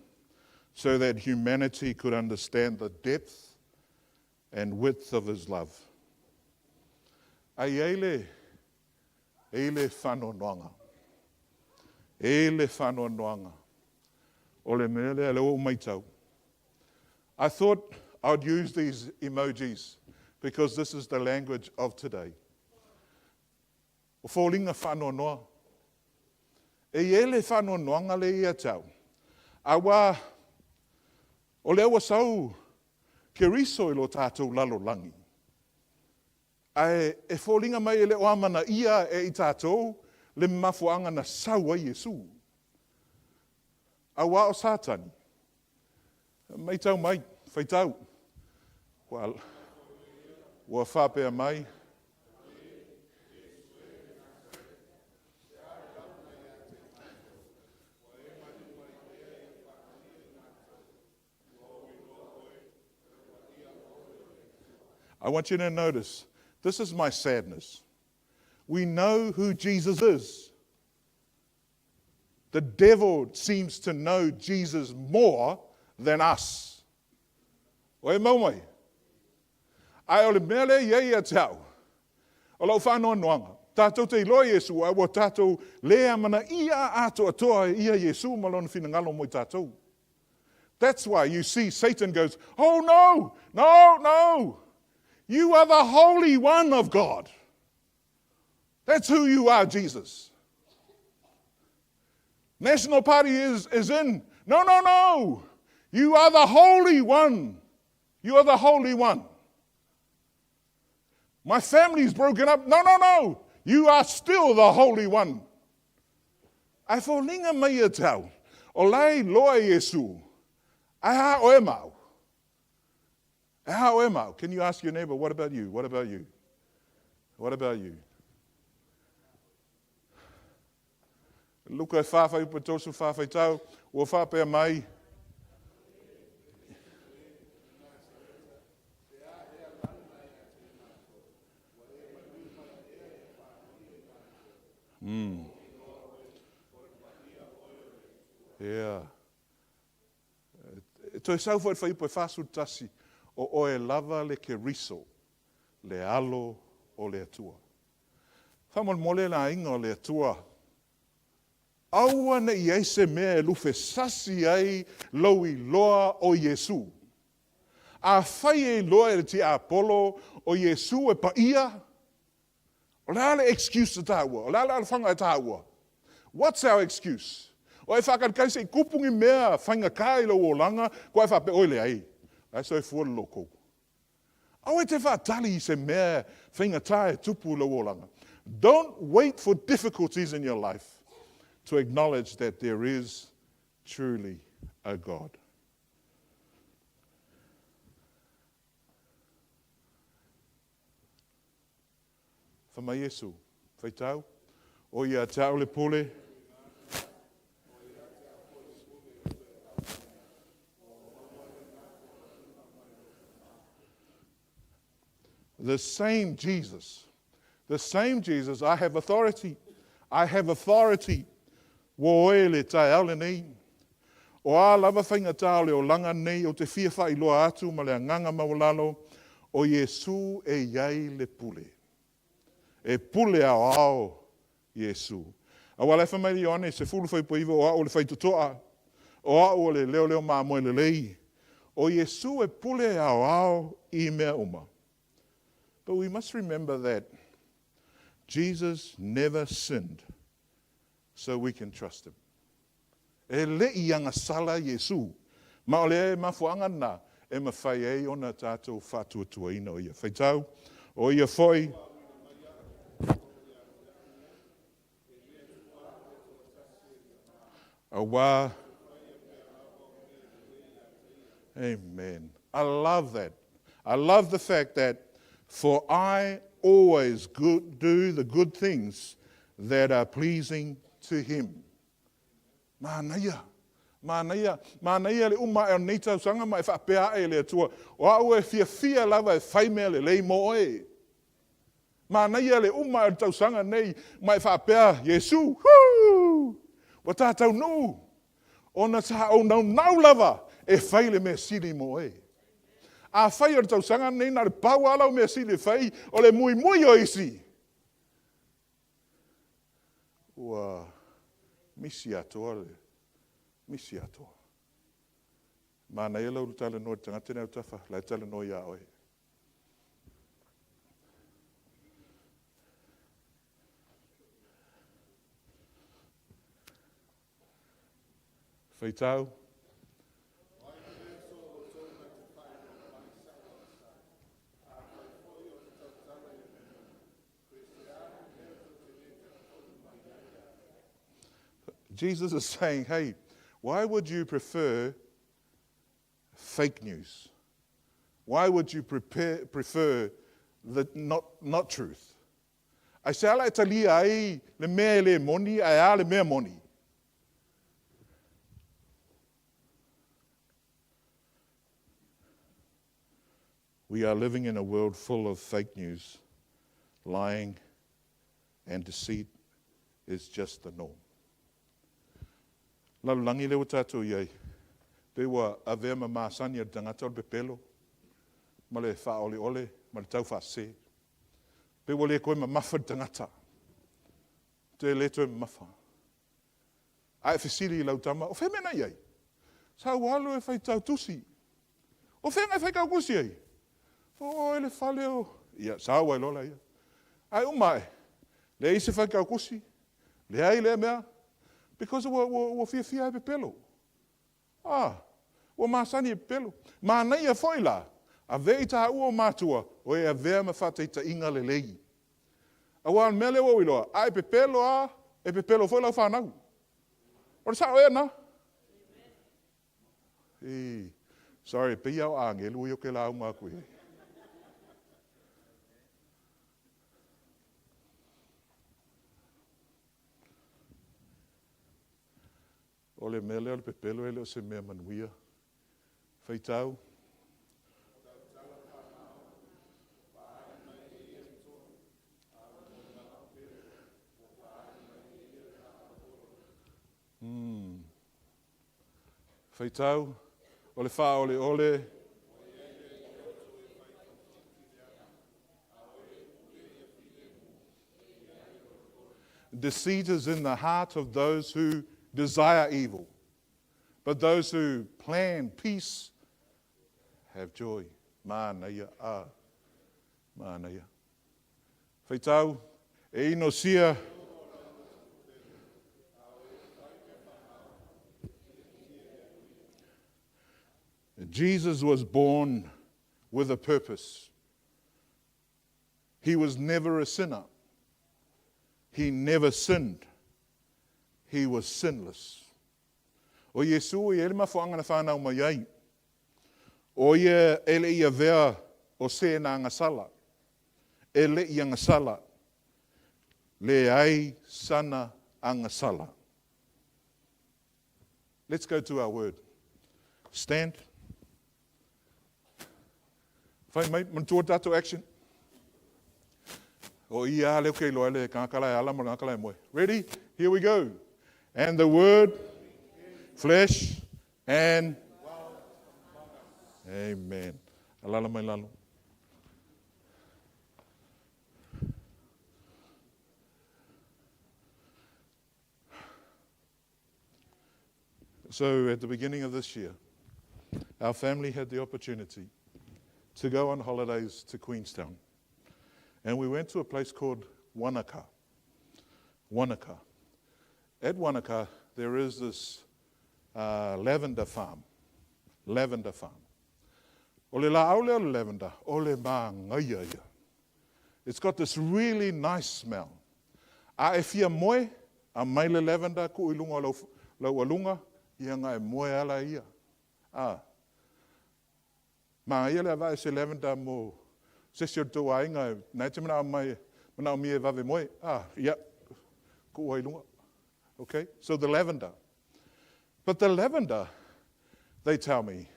so that humanity could understand the depth and width of his love. Ai e le, e le whanoanoanga. E le whanoanoanga. O le mea lea le o maitau. I thought I'd use these emojis because this is the language of today. O foliga faanoanoa. E i ai le faanoanoaga lea ia te au, aua o lea ua sau Keriso i lo tatou lalolagi, ae e foliga mai e le o amanaia e i tatou le mafuaaga na sau ai Iesu. Aua o Satani, matau mai, faitau, ua, ua faapea mai, I want you to notice this is my sadness. We know who Jesus is. The devil seems to know Jesus more than us. O e mau mai. Ae o le mea lea i ai ia te au, o lau whaanoanoanga, tātou te iloa Iesu, a ua tātou le amanaia atoatoa e ia Iesu ma lona finagalo mo i tātou. That's why you see Satan goes, oh no, no, no, you are the Holy One of God. That's who you are, Jesus. National Party is, is in. No, no, no. You are the Holy One. You are the Holy One. My family's broken up. No, no, no. You are still the Holy One. Ae foliga mai ia te au. O la e iloa e Iesu, ae a oe ma au? Ae a oe ma au? Can you ask your neighbor, what about you? What about you? What about you? Luka e whā whaiupu e 34 whaitau, ua whāpea mai. Yeah. E toe sau foi le fuaiupu e 41, o oe lava le Keriso, le Alo o le Atua. Faamolemole le aiga o le Atua, aua ne i ai se mea e lufesasi ai lou iloa o Iesu. Afai e iloa e le tiapolo o Iesu e paia, o le a le excuse a taua? O le a le alofaga e taua? What's our excuse? O e faakalikali se i kupu ni mea faigata i lou olaga, kua e faapea, oi leai, la e soifua le lokou. Aua e te faatali i se mea faigata e tupu i lou olaga. Don't wait for difficulties in your life to acknowledge that there is truly a God. Fai mai Iesu, Faitau, o ia te au le pule. The same Jesus, the same Jesus, I have authority, I have authority. Ua oe le taeao lenei. O a lava faigata o le olaga nei ou te fia faailoa atu ma le agaga maualalo, o Iesu e i ai le pule. E pule aoao Iesu. Aua la e fai mai le Ioane 10:9, o au o le faitotoa, o au o le leoleo mamoe lelei. O Iesu e pule aoao i mea uma. But we must remember that Jesus never sinned, so we can trust him. E le i agasala Iesu, ma o le mafuaaga lena e mafai ai ona tatou faatuatuaina o ia. Faitau, o ia foi. Aua. Amen. I love that. I love the fact that for I always good, do the good things that are pleasing to him. Manaia. Manaia. Manaia le uma ae o lenei tausaga ma e faapea ae i le Atua, o au e fiafia lava e fai mea lelei mo oe. Manaia le uma ae o le tausaga nei ma e faapea, Iesu, huu! Ua ta taunuu, ona sa ou naunau lava e fai le mea sili mo oe. Afai o le tausaga lenei na o le pau lava lau mea sili e fai, o le muimui o isi, ua misi atoa le misi atoa. Manaia lau talanoa i le tagata nei autafa, la e talanoa ia oe. Faitau. Jesus is saying, hey, why would you prefer fake news? Why would you prepare, prefer the not, not truth? Aisea la e talia ai le mea e le moni, ae a le mea moni? We are living in a world full of fake news, lying and deceit is just the norm. Lalolagi lea ua tatou i ai, pei ua avea ma masani a le tagata o le pepelo ma le faaoleole ma le taufaasese. Pei ua le toe mamafa le tagata. Toe le toe mamafa. A e fesili i lau tama, o fea mea na i ai? Sa ou alu e faitau tusi. O fea na e faitau tusi ai? O i le fale o... Ia, sau ai loa laia. Ae uma ae, leai se faitau tusi, leai lea mea, because ua, ua, ua fiafia e pepelo. Ah, ua masani e pepelo. Manaia foi la, ave i taua o matua, o e avea ma faataitaiga lelei. Aua o le mea lea ua ou iloa, a e pepelo lava, e pepelo foi lau fanau. O le sao ea lena? I, sorry, pei au angelu i o ke lauga aku i ai. O le mea lea o le pepelo e le o se mea manuia. Faitau. Faitau, o le faaoleole. Deceit is in the heart of those who desire evil, but those who plan peace have joy. Manaia, a. Manaia. Faitau, e inosia. Jesus was born with a purpose. He was never a sinner. He never sinned. He was sinless. O Iesu e ai le mafuaaga na fanau mai ai. O ia e le i avea o se na agasala. E le i agasala. Leai sana agasala. Let's go to our word. Stand. Fai mai, manatua tatou action. O ia le ke iloa le kangaka la e ala ma le kangaka la e moe. Ready? Here we go. And the word, flesh, and... Amen. Alala mai lalo. So at the beginning of this year, our family had the opportunity to go on holidays to Queenstown. And we went to a place called Wanaka. Wanaka. At Wanaka, there is this lavender farm. Lavender farm. O le laau lea o le lavender, o le māngaia ia. It's got this really nice smell. A e fia moe, aumai le lavender kuu i luga o lau, lau aluga, ia nga e moe ala ia. A. Māngaia le avae se lavender mo se isi o le tou aiga, na e te manao mai, manaomia e vave moe. A, ia, kuu ai luga. Okay, so the lavender. But the lavender, they tell me,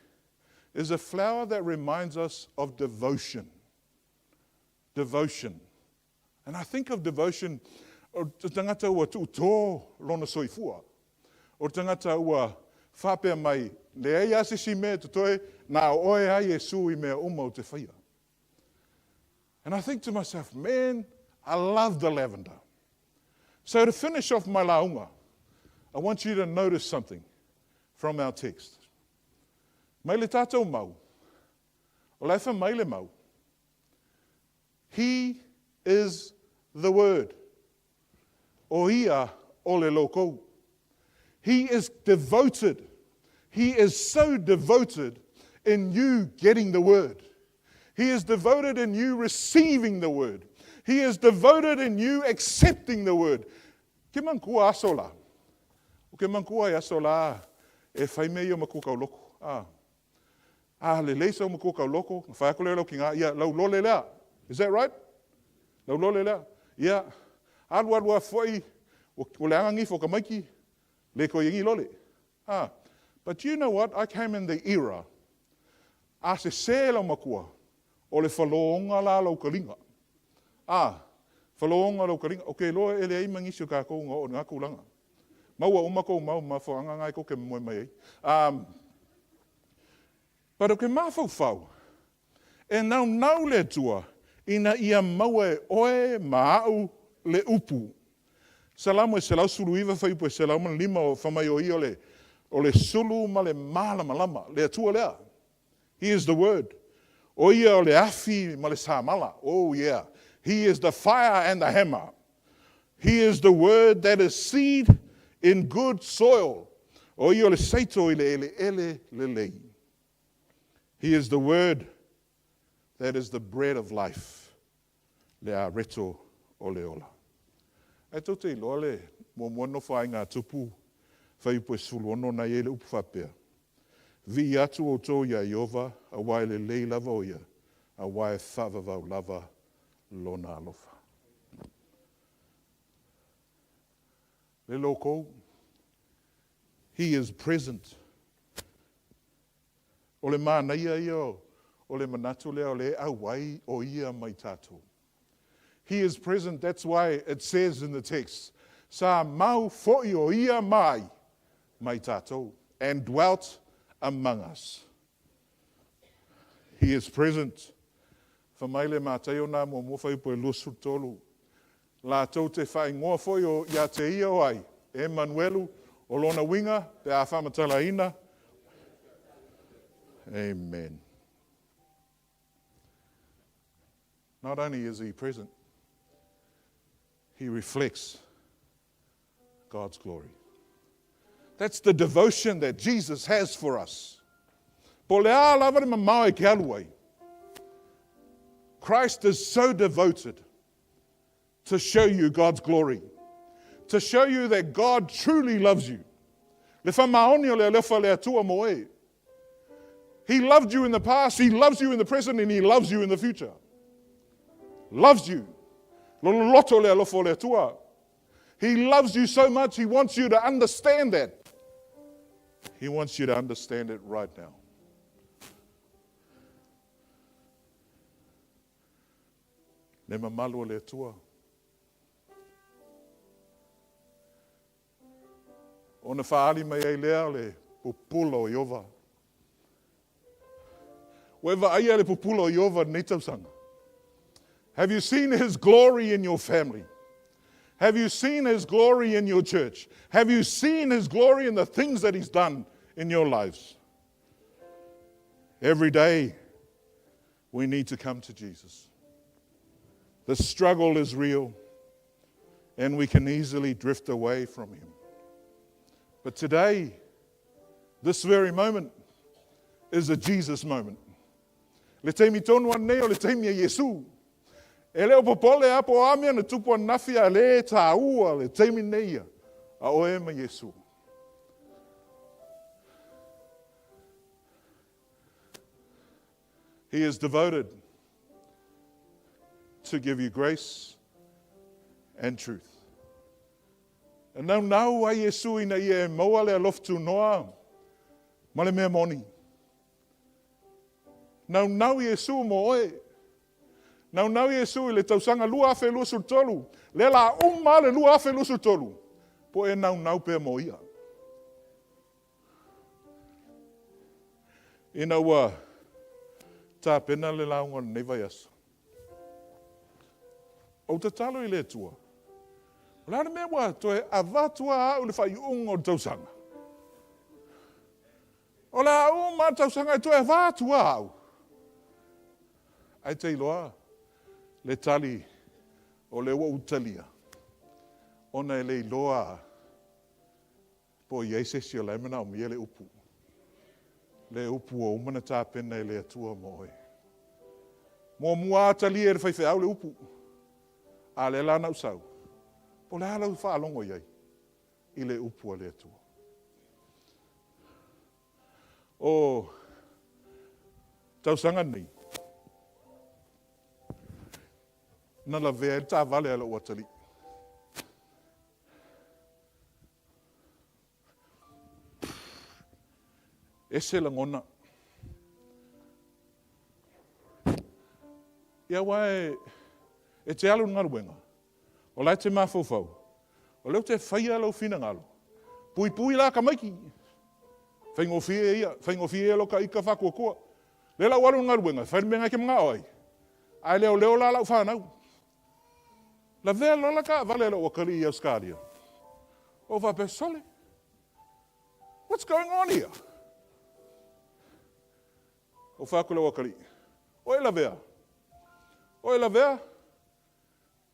is a flower that reminds us of devotion. Devotion. And I think of devotion, o te tangata ua tuutō lona soifua. O te tangata ua whapea mai, leai a se isi mea totoe, nā oe ai Iesu i mea uma o te whaia. And I think to myself, man, I love the lavender. So to finish off my launga, I want you to notice something from our text. Mai le tātou mau, o la e wha mai le mau. He is the word. O ia o le loko. He is devoted. He is so devoted in you getting the word. He is devoted in you receiving the word. He is devoted in you accepting the word. Ke mankua aso la. O ke mankua e aso la e whai me ia makua kauloko. Ah. Ah, le lei sau makua kauloko. Whai ako leo lau ki ngā. Ia, lau lole lea. Is that right? Lau lole lea. Ia, alu alu a foi, o le anga ngifo ka maiki, le ko ingi lole. Ah, but you know what? I came in the era a se se lau makua, o le whalonga la lau kalinga. Ah, whalonga lau kalinga. O ke loa ele ai mangisi o kākou ngā o ngā kūlanga. Maua uma kou mau ma whaanga ngai ko ke moe mai ai. But o ke mafaufau, e naunau le Atua ina ia maua e oe ma au le upu. Salamo e 119 fuaiupu e 105 o wha mai o ia o le, o le sulu ma le mālamalama, le Atua lea. He is the word. O ia o le afi ma le samala. Oh yeah. He is the fire and the hammer. He is the word that is seed in good soil. O ia o le saito i le eleele lelei. He is the word that is the bread of life. Le areto o le ola. Ae tou te iloa le muamua nofo ai ngā tupu whaiupu e 16 na i ai le upu whapea. Viia atu outou iā Ieova, aua e lelei lava o ia, aua e faavavau lava lona alofa. Le loko, He is present. O le manaia ia o le manatu lea o le auai o ia ma i tatou. He is present, that's why it says in the text, sa mau fo'i o ia mai ma i tatou, and dwelt among us. He is present. Fa mai le Mataio nā muamua fuaiupu e 23. Latou te faaigoa foi o ia te ia o ai, Emanuelu, o lona uiga, pe a faamatalaina. Amen. Not only is he present, he reflects God's glory. That's the devotion that Jesus has for us. Po le a lava le mamao e ke alu ai. Christ is so devoted to show you God's glory, to show you that God truly loves you. Le whamaoni o le alofa le Atua mo e. He loved you in the past, He loves you in the present, and He loves you in the future. Loves you. Loloto le alofa o le Atua. He loves you so much, He wants you to understand that. He wants you to understand it right now. Le mamalu o le Atua. Ona faaali mai ai lea o le pupula o Ieova. Ua e vaaia le pupula o Ieova lenei tausaga? Have you seen his glory in your family? Have you seen his glory in your church? Have you seen his glory in the things that he's done in your lives? Every day, we need to come to Jesus. The struggle is real, and we can easily drift away from him. But today, this very moment, is a Jesus moment. Le taimi tonu anei o le taimi a Iesu. E le o popole a po a mea na tupu ananafi a le tāua le taimi nei ia a oe ma Iesu. He is devoted to give you grace and truth. E naunau ai Iesu ina ia e maua le alofa tunoa ma le mea moni. Naunau Iesu mo oe. Naunau Iesu i le tausaga 2023, lea la uma le 2023, po e naunau pea mo ia. Ina ua tapena le lauga o lenei vaiaso, ou tatalo i le Atua, o le a le mea ua toe avatu a au le faaiuga o le tausaga? O le a uma le tausaga e toe avatu a au. Ae te iloa le tali o lea ua ou talia, ona e le iloa Po o i ai se isi o la e manaomia le upu, le upu ua uma ona tapena e le Atua mo oe. Muamua lava talia e le faifeau le upu, a o lea la na ou sau, po o le a lau faalogo i ai i le upu a le Atua. O tausaga nei, na lavea ai le taavale a lou atalii. Ese lagona. Ia aua e, e te alu i le galuega, o la e te mafaufau, o lea ou te faia lou finagalo, puipui la tamaiti. Faigofie ia, faigofie ia lou ita faatuatua. Lea la ua alu i le galuega, e fai le mea na e te manao ai, ae leoleo la lau fanau. Lavea loa la taavale a lou atalii i Ausetalia. Ou faapea, Sole, what's going on here? Ou fai atu i lou atalii, Oi lavea, oi lavea.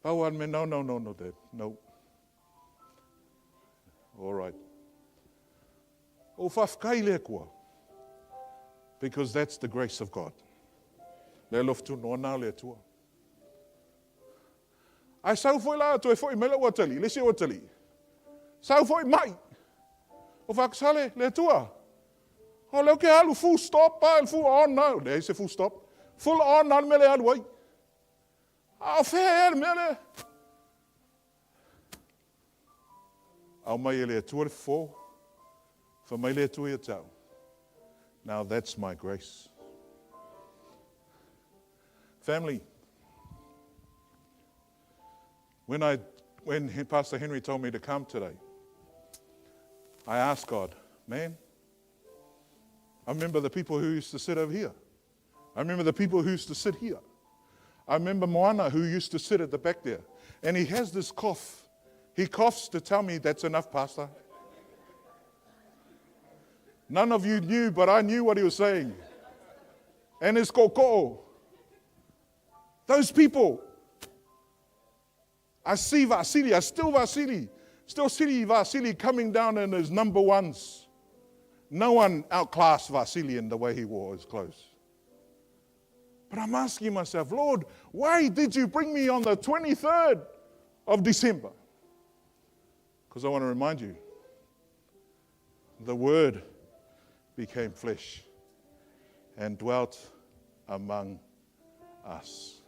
Pau lava le mea, no, no, no, no, Dad, no. All right. Ou faafetai i le Atua, because that's the grace of God. Le alofa tunoa na o le Atua. Ae sau foi la, toe foi mai lau atalii, le isi ou atalii. Sau foi mai. O fakusale, le Atua. O lea ou te alu full stop a, full on a, leai se full stop, full on a le mea lea e alu ai. A o fea ea le mea lea? Aumai e le Atua le fofo, fai mai le Atua ia te au, Now that's my grace. Family, when, I, when Pastor Henry told me to come today, I asked God, man, I remember the people who used to sit over here. I remember the people who used to sit here. I remember Moana who used to sit at the back there. And he has this cough. He coughs to tell me that's enough, Pastor. None of you knew, but I knew what he was saying. And his koko. Those people. I see Vasily, I still Vasily, still see Vasily coming down in his number ones. No one outclassed Vasily in the way he wore his clothes. But I'm asking myself, Lord, why did you bring me on the 23rd of December? Because I want to remind you, the Word became flesh and dwelt among us.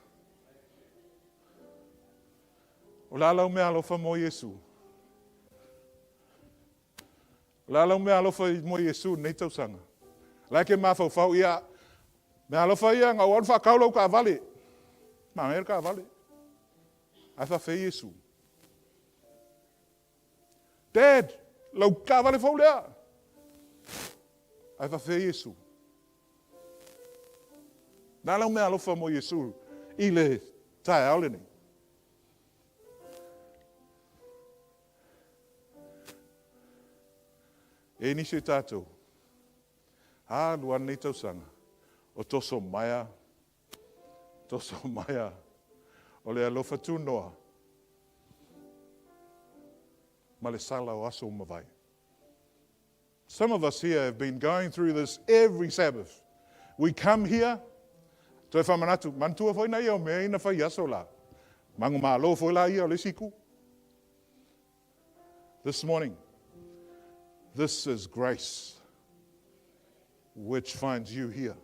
O le a lau mea alofa mo Iesu? O le a lau mea alofa mo Iesu i lenei tausaga? La e ke mafaufau ia, mea alofa ia na ou alu faatau lau taavale. Manaia le taavale. Ae faafei Iesu. Dad, lau taavale fou lea. Ae faafei Iesu. Na lau mea alofa mo Iesu i le taeao lenei. E nisi o tatou, alu lava lenei tausaga, o toso maea, toso maea, o le alofa tunoa ma le sala o aso ua mavae. Some of us here have been going through this every Sabbath. We come here, toe faamanatu, manatua foi na ia o mea ina fai aso la. Mango malo foi la ia o le isi itu. This morning, this is grace which finds you here.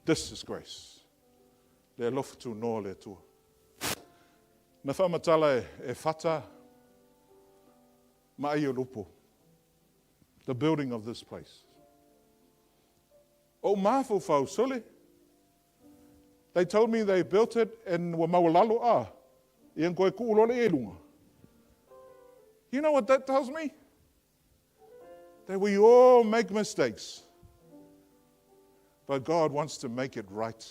This is grace. Le alofa tunoa le Atua. Na faamatala e, e Fata ma Aiolupo, the building of this place. O mafaufau, sole. They told me they built it and ua maualalo a. Ia koe kuu loa le ia i luga. You know what that tells me? That we all make mistakes. But God wants to make it right.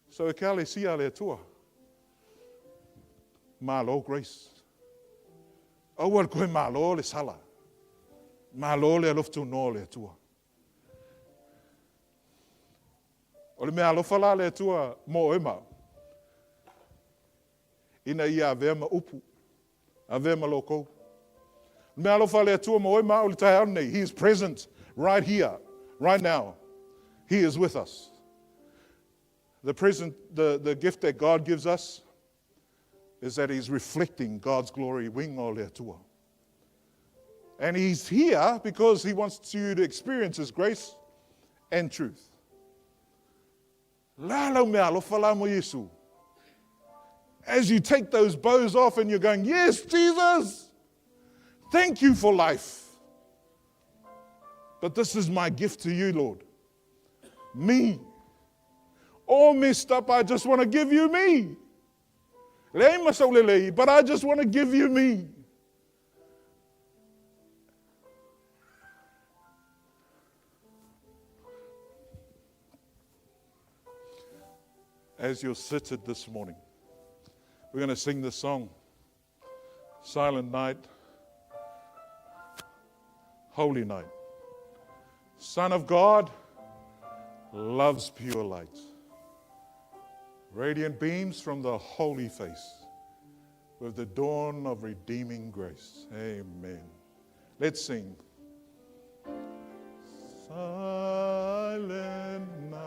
So e ke alesia le Atua. Malo grace. Aua le koe malo le sala. Malo le alofa tunoa le Atua. O le mea alofa la le Atua mo oe ma au. Ina ia avea ma upu, avea ma loko. Le mea alofa le Atua mo oe ma au i le taeao lenei. He is present right here, right now. He is with us. The present, the gift that God gives us is that He's reflecting God's glory wing o le Atua. And He's here because He wants you to experience His grace and truth. La lau mea alofa la mo Iesu. As you take those bows off and you're going, Yes, Jesus, thank you for life. But this is my gift to you, Lord. Me. All messed up, I just want to give you me. Leai ma sau lelei, but I just want to give you me. As you're seated this morning, we're going to sing this song, Silent Night, Holy Night. Son of God loves pure light. Radiant beams from the holy face with the dawn of redeeming grace. Amen. Let's sing. Silent night.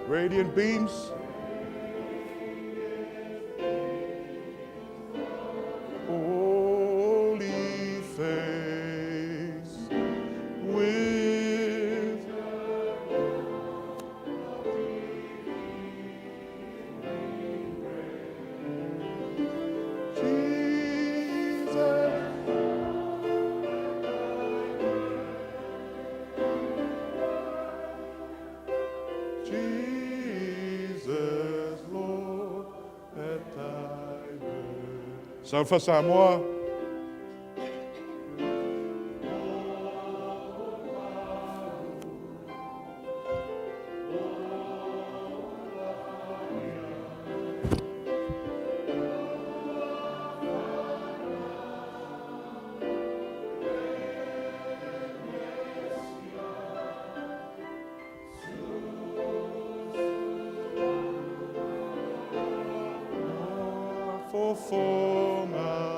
Radiant beams. Holy face with Jesus. Jesus, Lord, at thy birth. Saufa Samoa. Fofoga.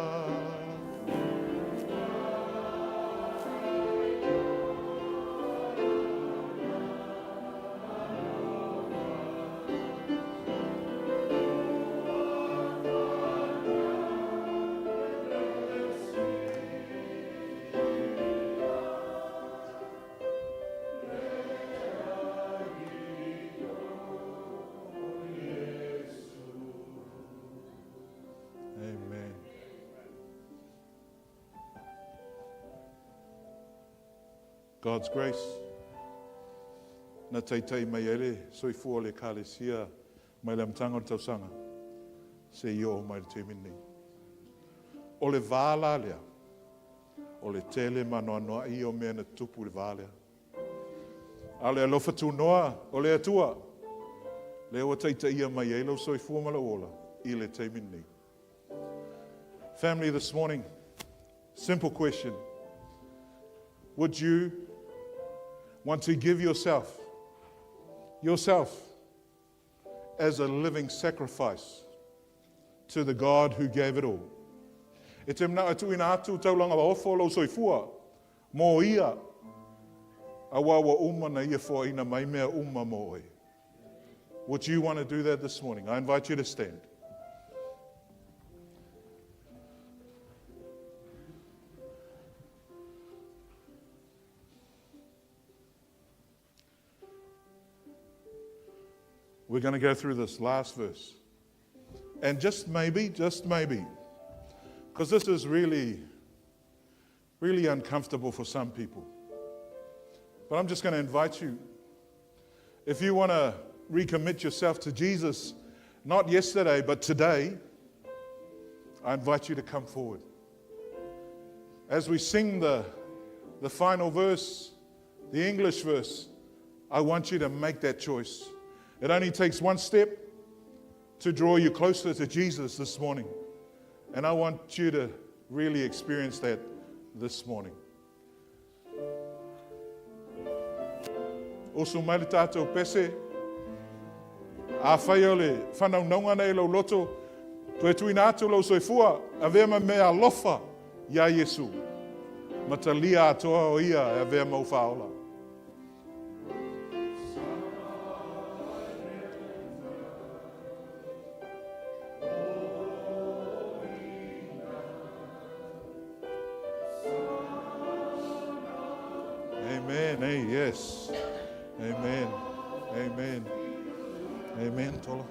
Amen. God's grace. Na taitai mai ai le soifua o le Ekalesia mai le amataga o le tausaga seia oo mai le taimi lenei. O le va la lea, o le tele ma anoanoai o mea na tutupu i le va lea. A o le alofa tunoa o le Atua, lea ua taitaia mai ai lou soifua ma lou ola i le taimi lenei. Family, this morning, simple question. Would you want to give yourself, yourself, as a living sacrifice to the God who gave it all? E te manao e tuuina atu taulaga ofo lou soifua mō ia, auā ua uma na ia foaina mai mea uma mō oe. Would you want to do that this morning? I invite you to stand. We're going to go through this last verse. And just maybe, just maybe, because this is really, really uncomfortable for some people. But I'm just going to invite you. If you want to recommit yourself to Jesus, not yesterday, but today, I invite you to come forward. As we sing the, the final verse, the English verse, I want you to make that choice. It only takes one step to draw you closer to Jesus this morning. And I want you to really experience that this morning. Usu mai le tātou pese, afai o le whanaunauga nei lou loto, toe tuuina atu lou soifua, avea ma mea alofa iā Iesu. Ma talia atoa o ia e avea mau whaola. Amen. Hey, yes. Amen. Amen. Amen. Tola.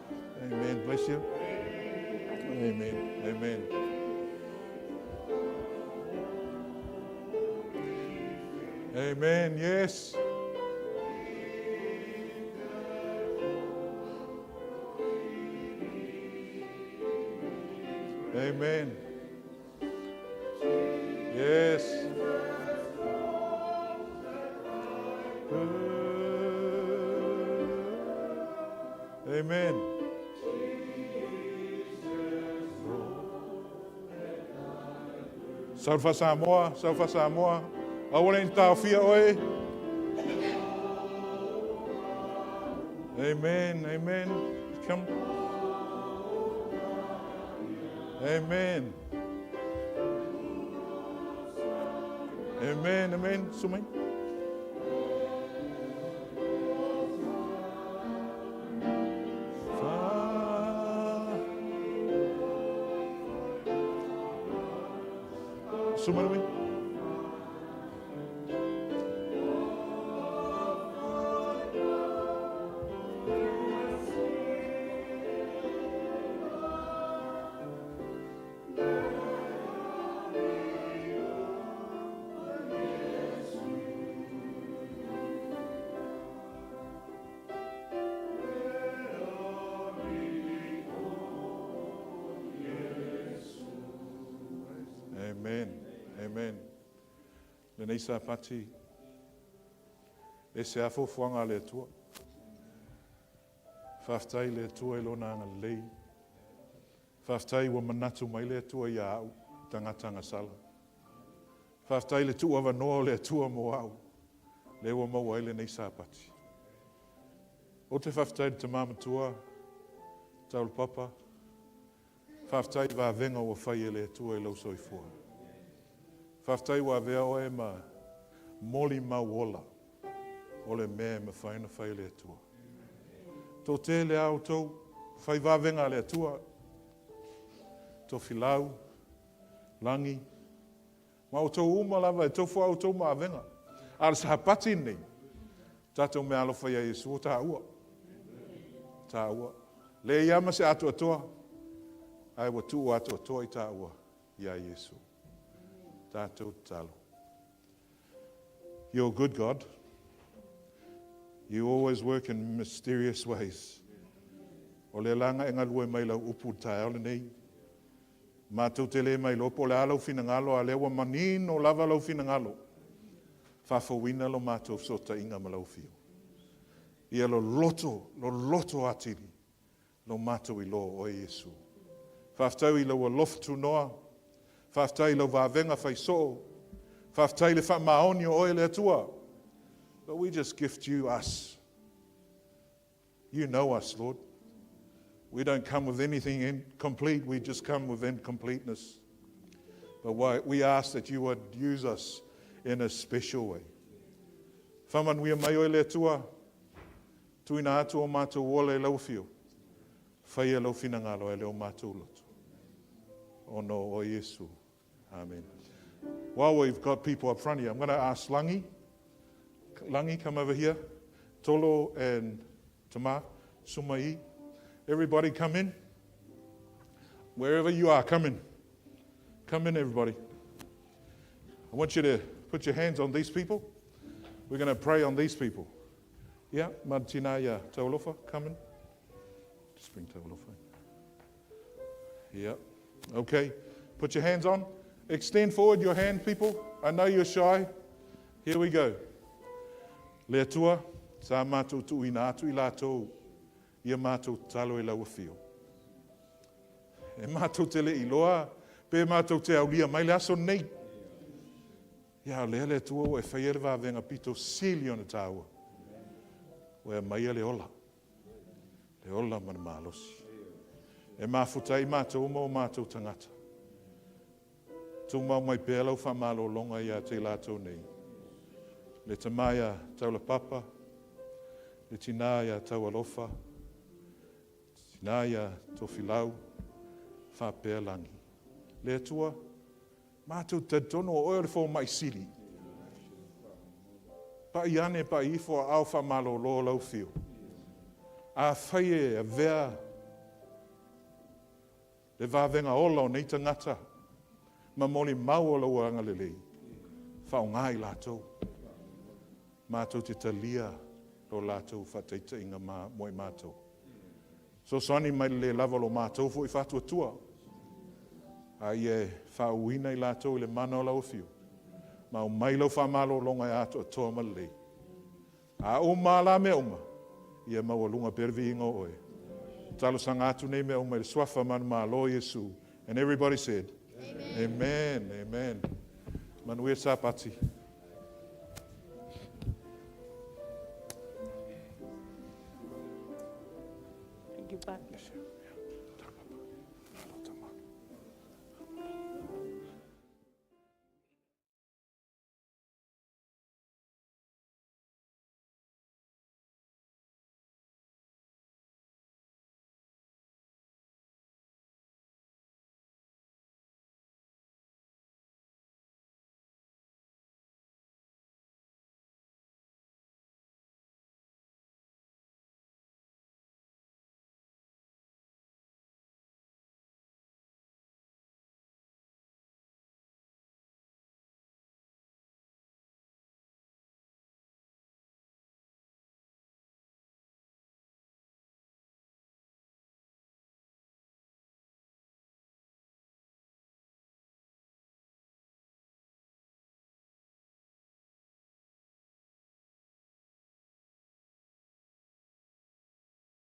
Amen. Bless you. Amen. Amen. Amen. Yes. Amen. Yes. Amen. Saufa Samoa, Saufa Samoa. Aua ne i taofia oe. Amen, amen. Come. Amen. Amen, amen. Sumai. Sumanui. Amen. Amen. Lenei Sapati, e se a fuafuaga a le Atua. Faafetai i le Atua i Lona agalelei. Faafetai ua manatu mai le Atua ia au, tagata agasala. Faafetai i le tuuavanoa o le Atua mo au, lea ua maua ai lenei Sapati. Ou te faafetai i le tama matua, Taulapapa, faafetai i vavega ua fai e le Atua i lou soifua. Faafetai ua avea oe ma molimau ola o le mea e mafai ona fai e le Atua. Toatele a outou fai vavega a le Atua, Tofilau, Lagi, ma outou uma lava e tofu a outou ma avega. A o le Sapati lenei, tatou meaalofa ia Iesu o taua. Taua. Leai lava ma se atoatoa, ae ua tuu atoatoa i taua ia Iesu. Tatou tatalo. You're good, God. You always work in mysterious ways. O le laga e galue mai lau upu i le taeao lenei. Matou te le mailoa po o le a lou finagalo, a o lea ua manino lava lou finagalo. Faafouina lo matou fesootaiga ma lau Afio. Ia loloto, loloto atili lo matou iloa o oe Iesu. Faafetai i lou alofa tunoa, faafetai i lau vavega faisoo, faafetai i le faamaoni o oe le Atua. But we just gift you us. You know us, Lord. We don't come with anything incomplete, we just come with incompleteness. But we ask that you would use us in a special way. Faamanuia mai oe le Atua, tuuina atu o matou ola i lau afio. Faia lou finagalo e le o matou loto. Ona o oe Iesu. Amen. While we've got people up front here, I'm going to ask Langi. Langi, come over here. Tolo and Tama, Sumai. Everybody come in. Wherever you are, come in. Come in, everybody. I want you to put your hands on these people. We're going to pray on these people. Yeah, Martina, yeah. Taulofa, come in. Just bring Taulofa in. Yeah. Okay. Put your hands on. Extend forward your hand, people. I know you're shy. Here we go. Le Atua, sa matou tuuina atu i latou ia matou tatalo i lau afio. E matou te le iloa pe matou te aulia mai le aso nei. Ia o lea le Atua ua e faia le vavega pito sili ona tāua. Ua e aumaia le ola. Le ola ma le malosi. E mafuta ai matou ma o matou tagata. Tumau mai pea lau faamalologa ia te i latou nei. Le tama ia Taulapapa, le tinā ia Taualofa, tinā ia Tofilau, faapea Lagi. Le Atua, matou te talitonu o oe o le fomai sili. Pa'i ane, pa'i ifo, aao faamalolo lau afio. Afai e avea le vavega ola o nei tagata ma molimau o lou agalelei, faaaoga i latou. Matou te talia lo latou faataitaiga mo i matou. Fesoasoani mai le le lava o lo matou foi faatuatua, a ia e faauuina i latou i le mana o lau afio, ma aumai lau faamalologa e atoatoa ma lelei. A uma la mea uma, ia maualuga pea le viiga o oe. Talosaga atu nei mea uma i le suafa manumalo o Iesu. And everybody said, Amen. Amen. Amen. Manuia Sapati. Thank you, Pat.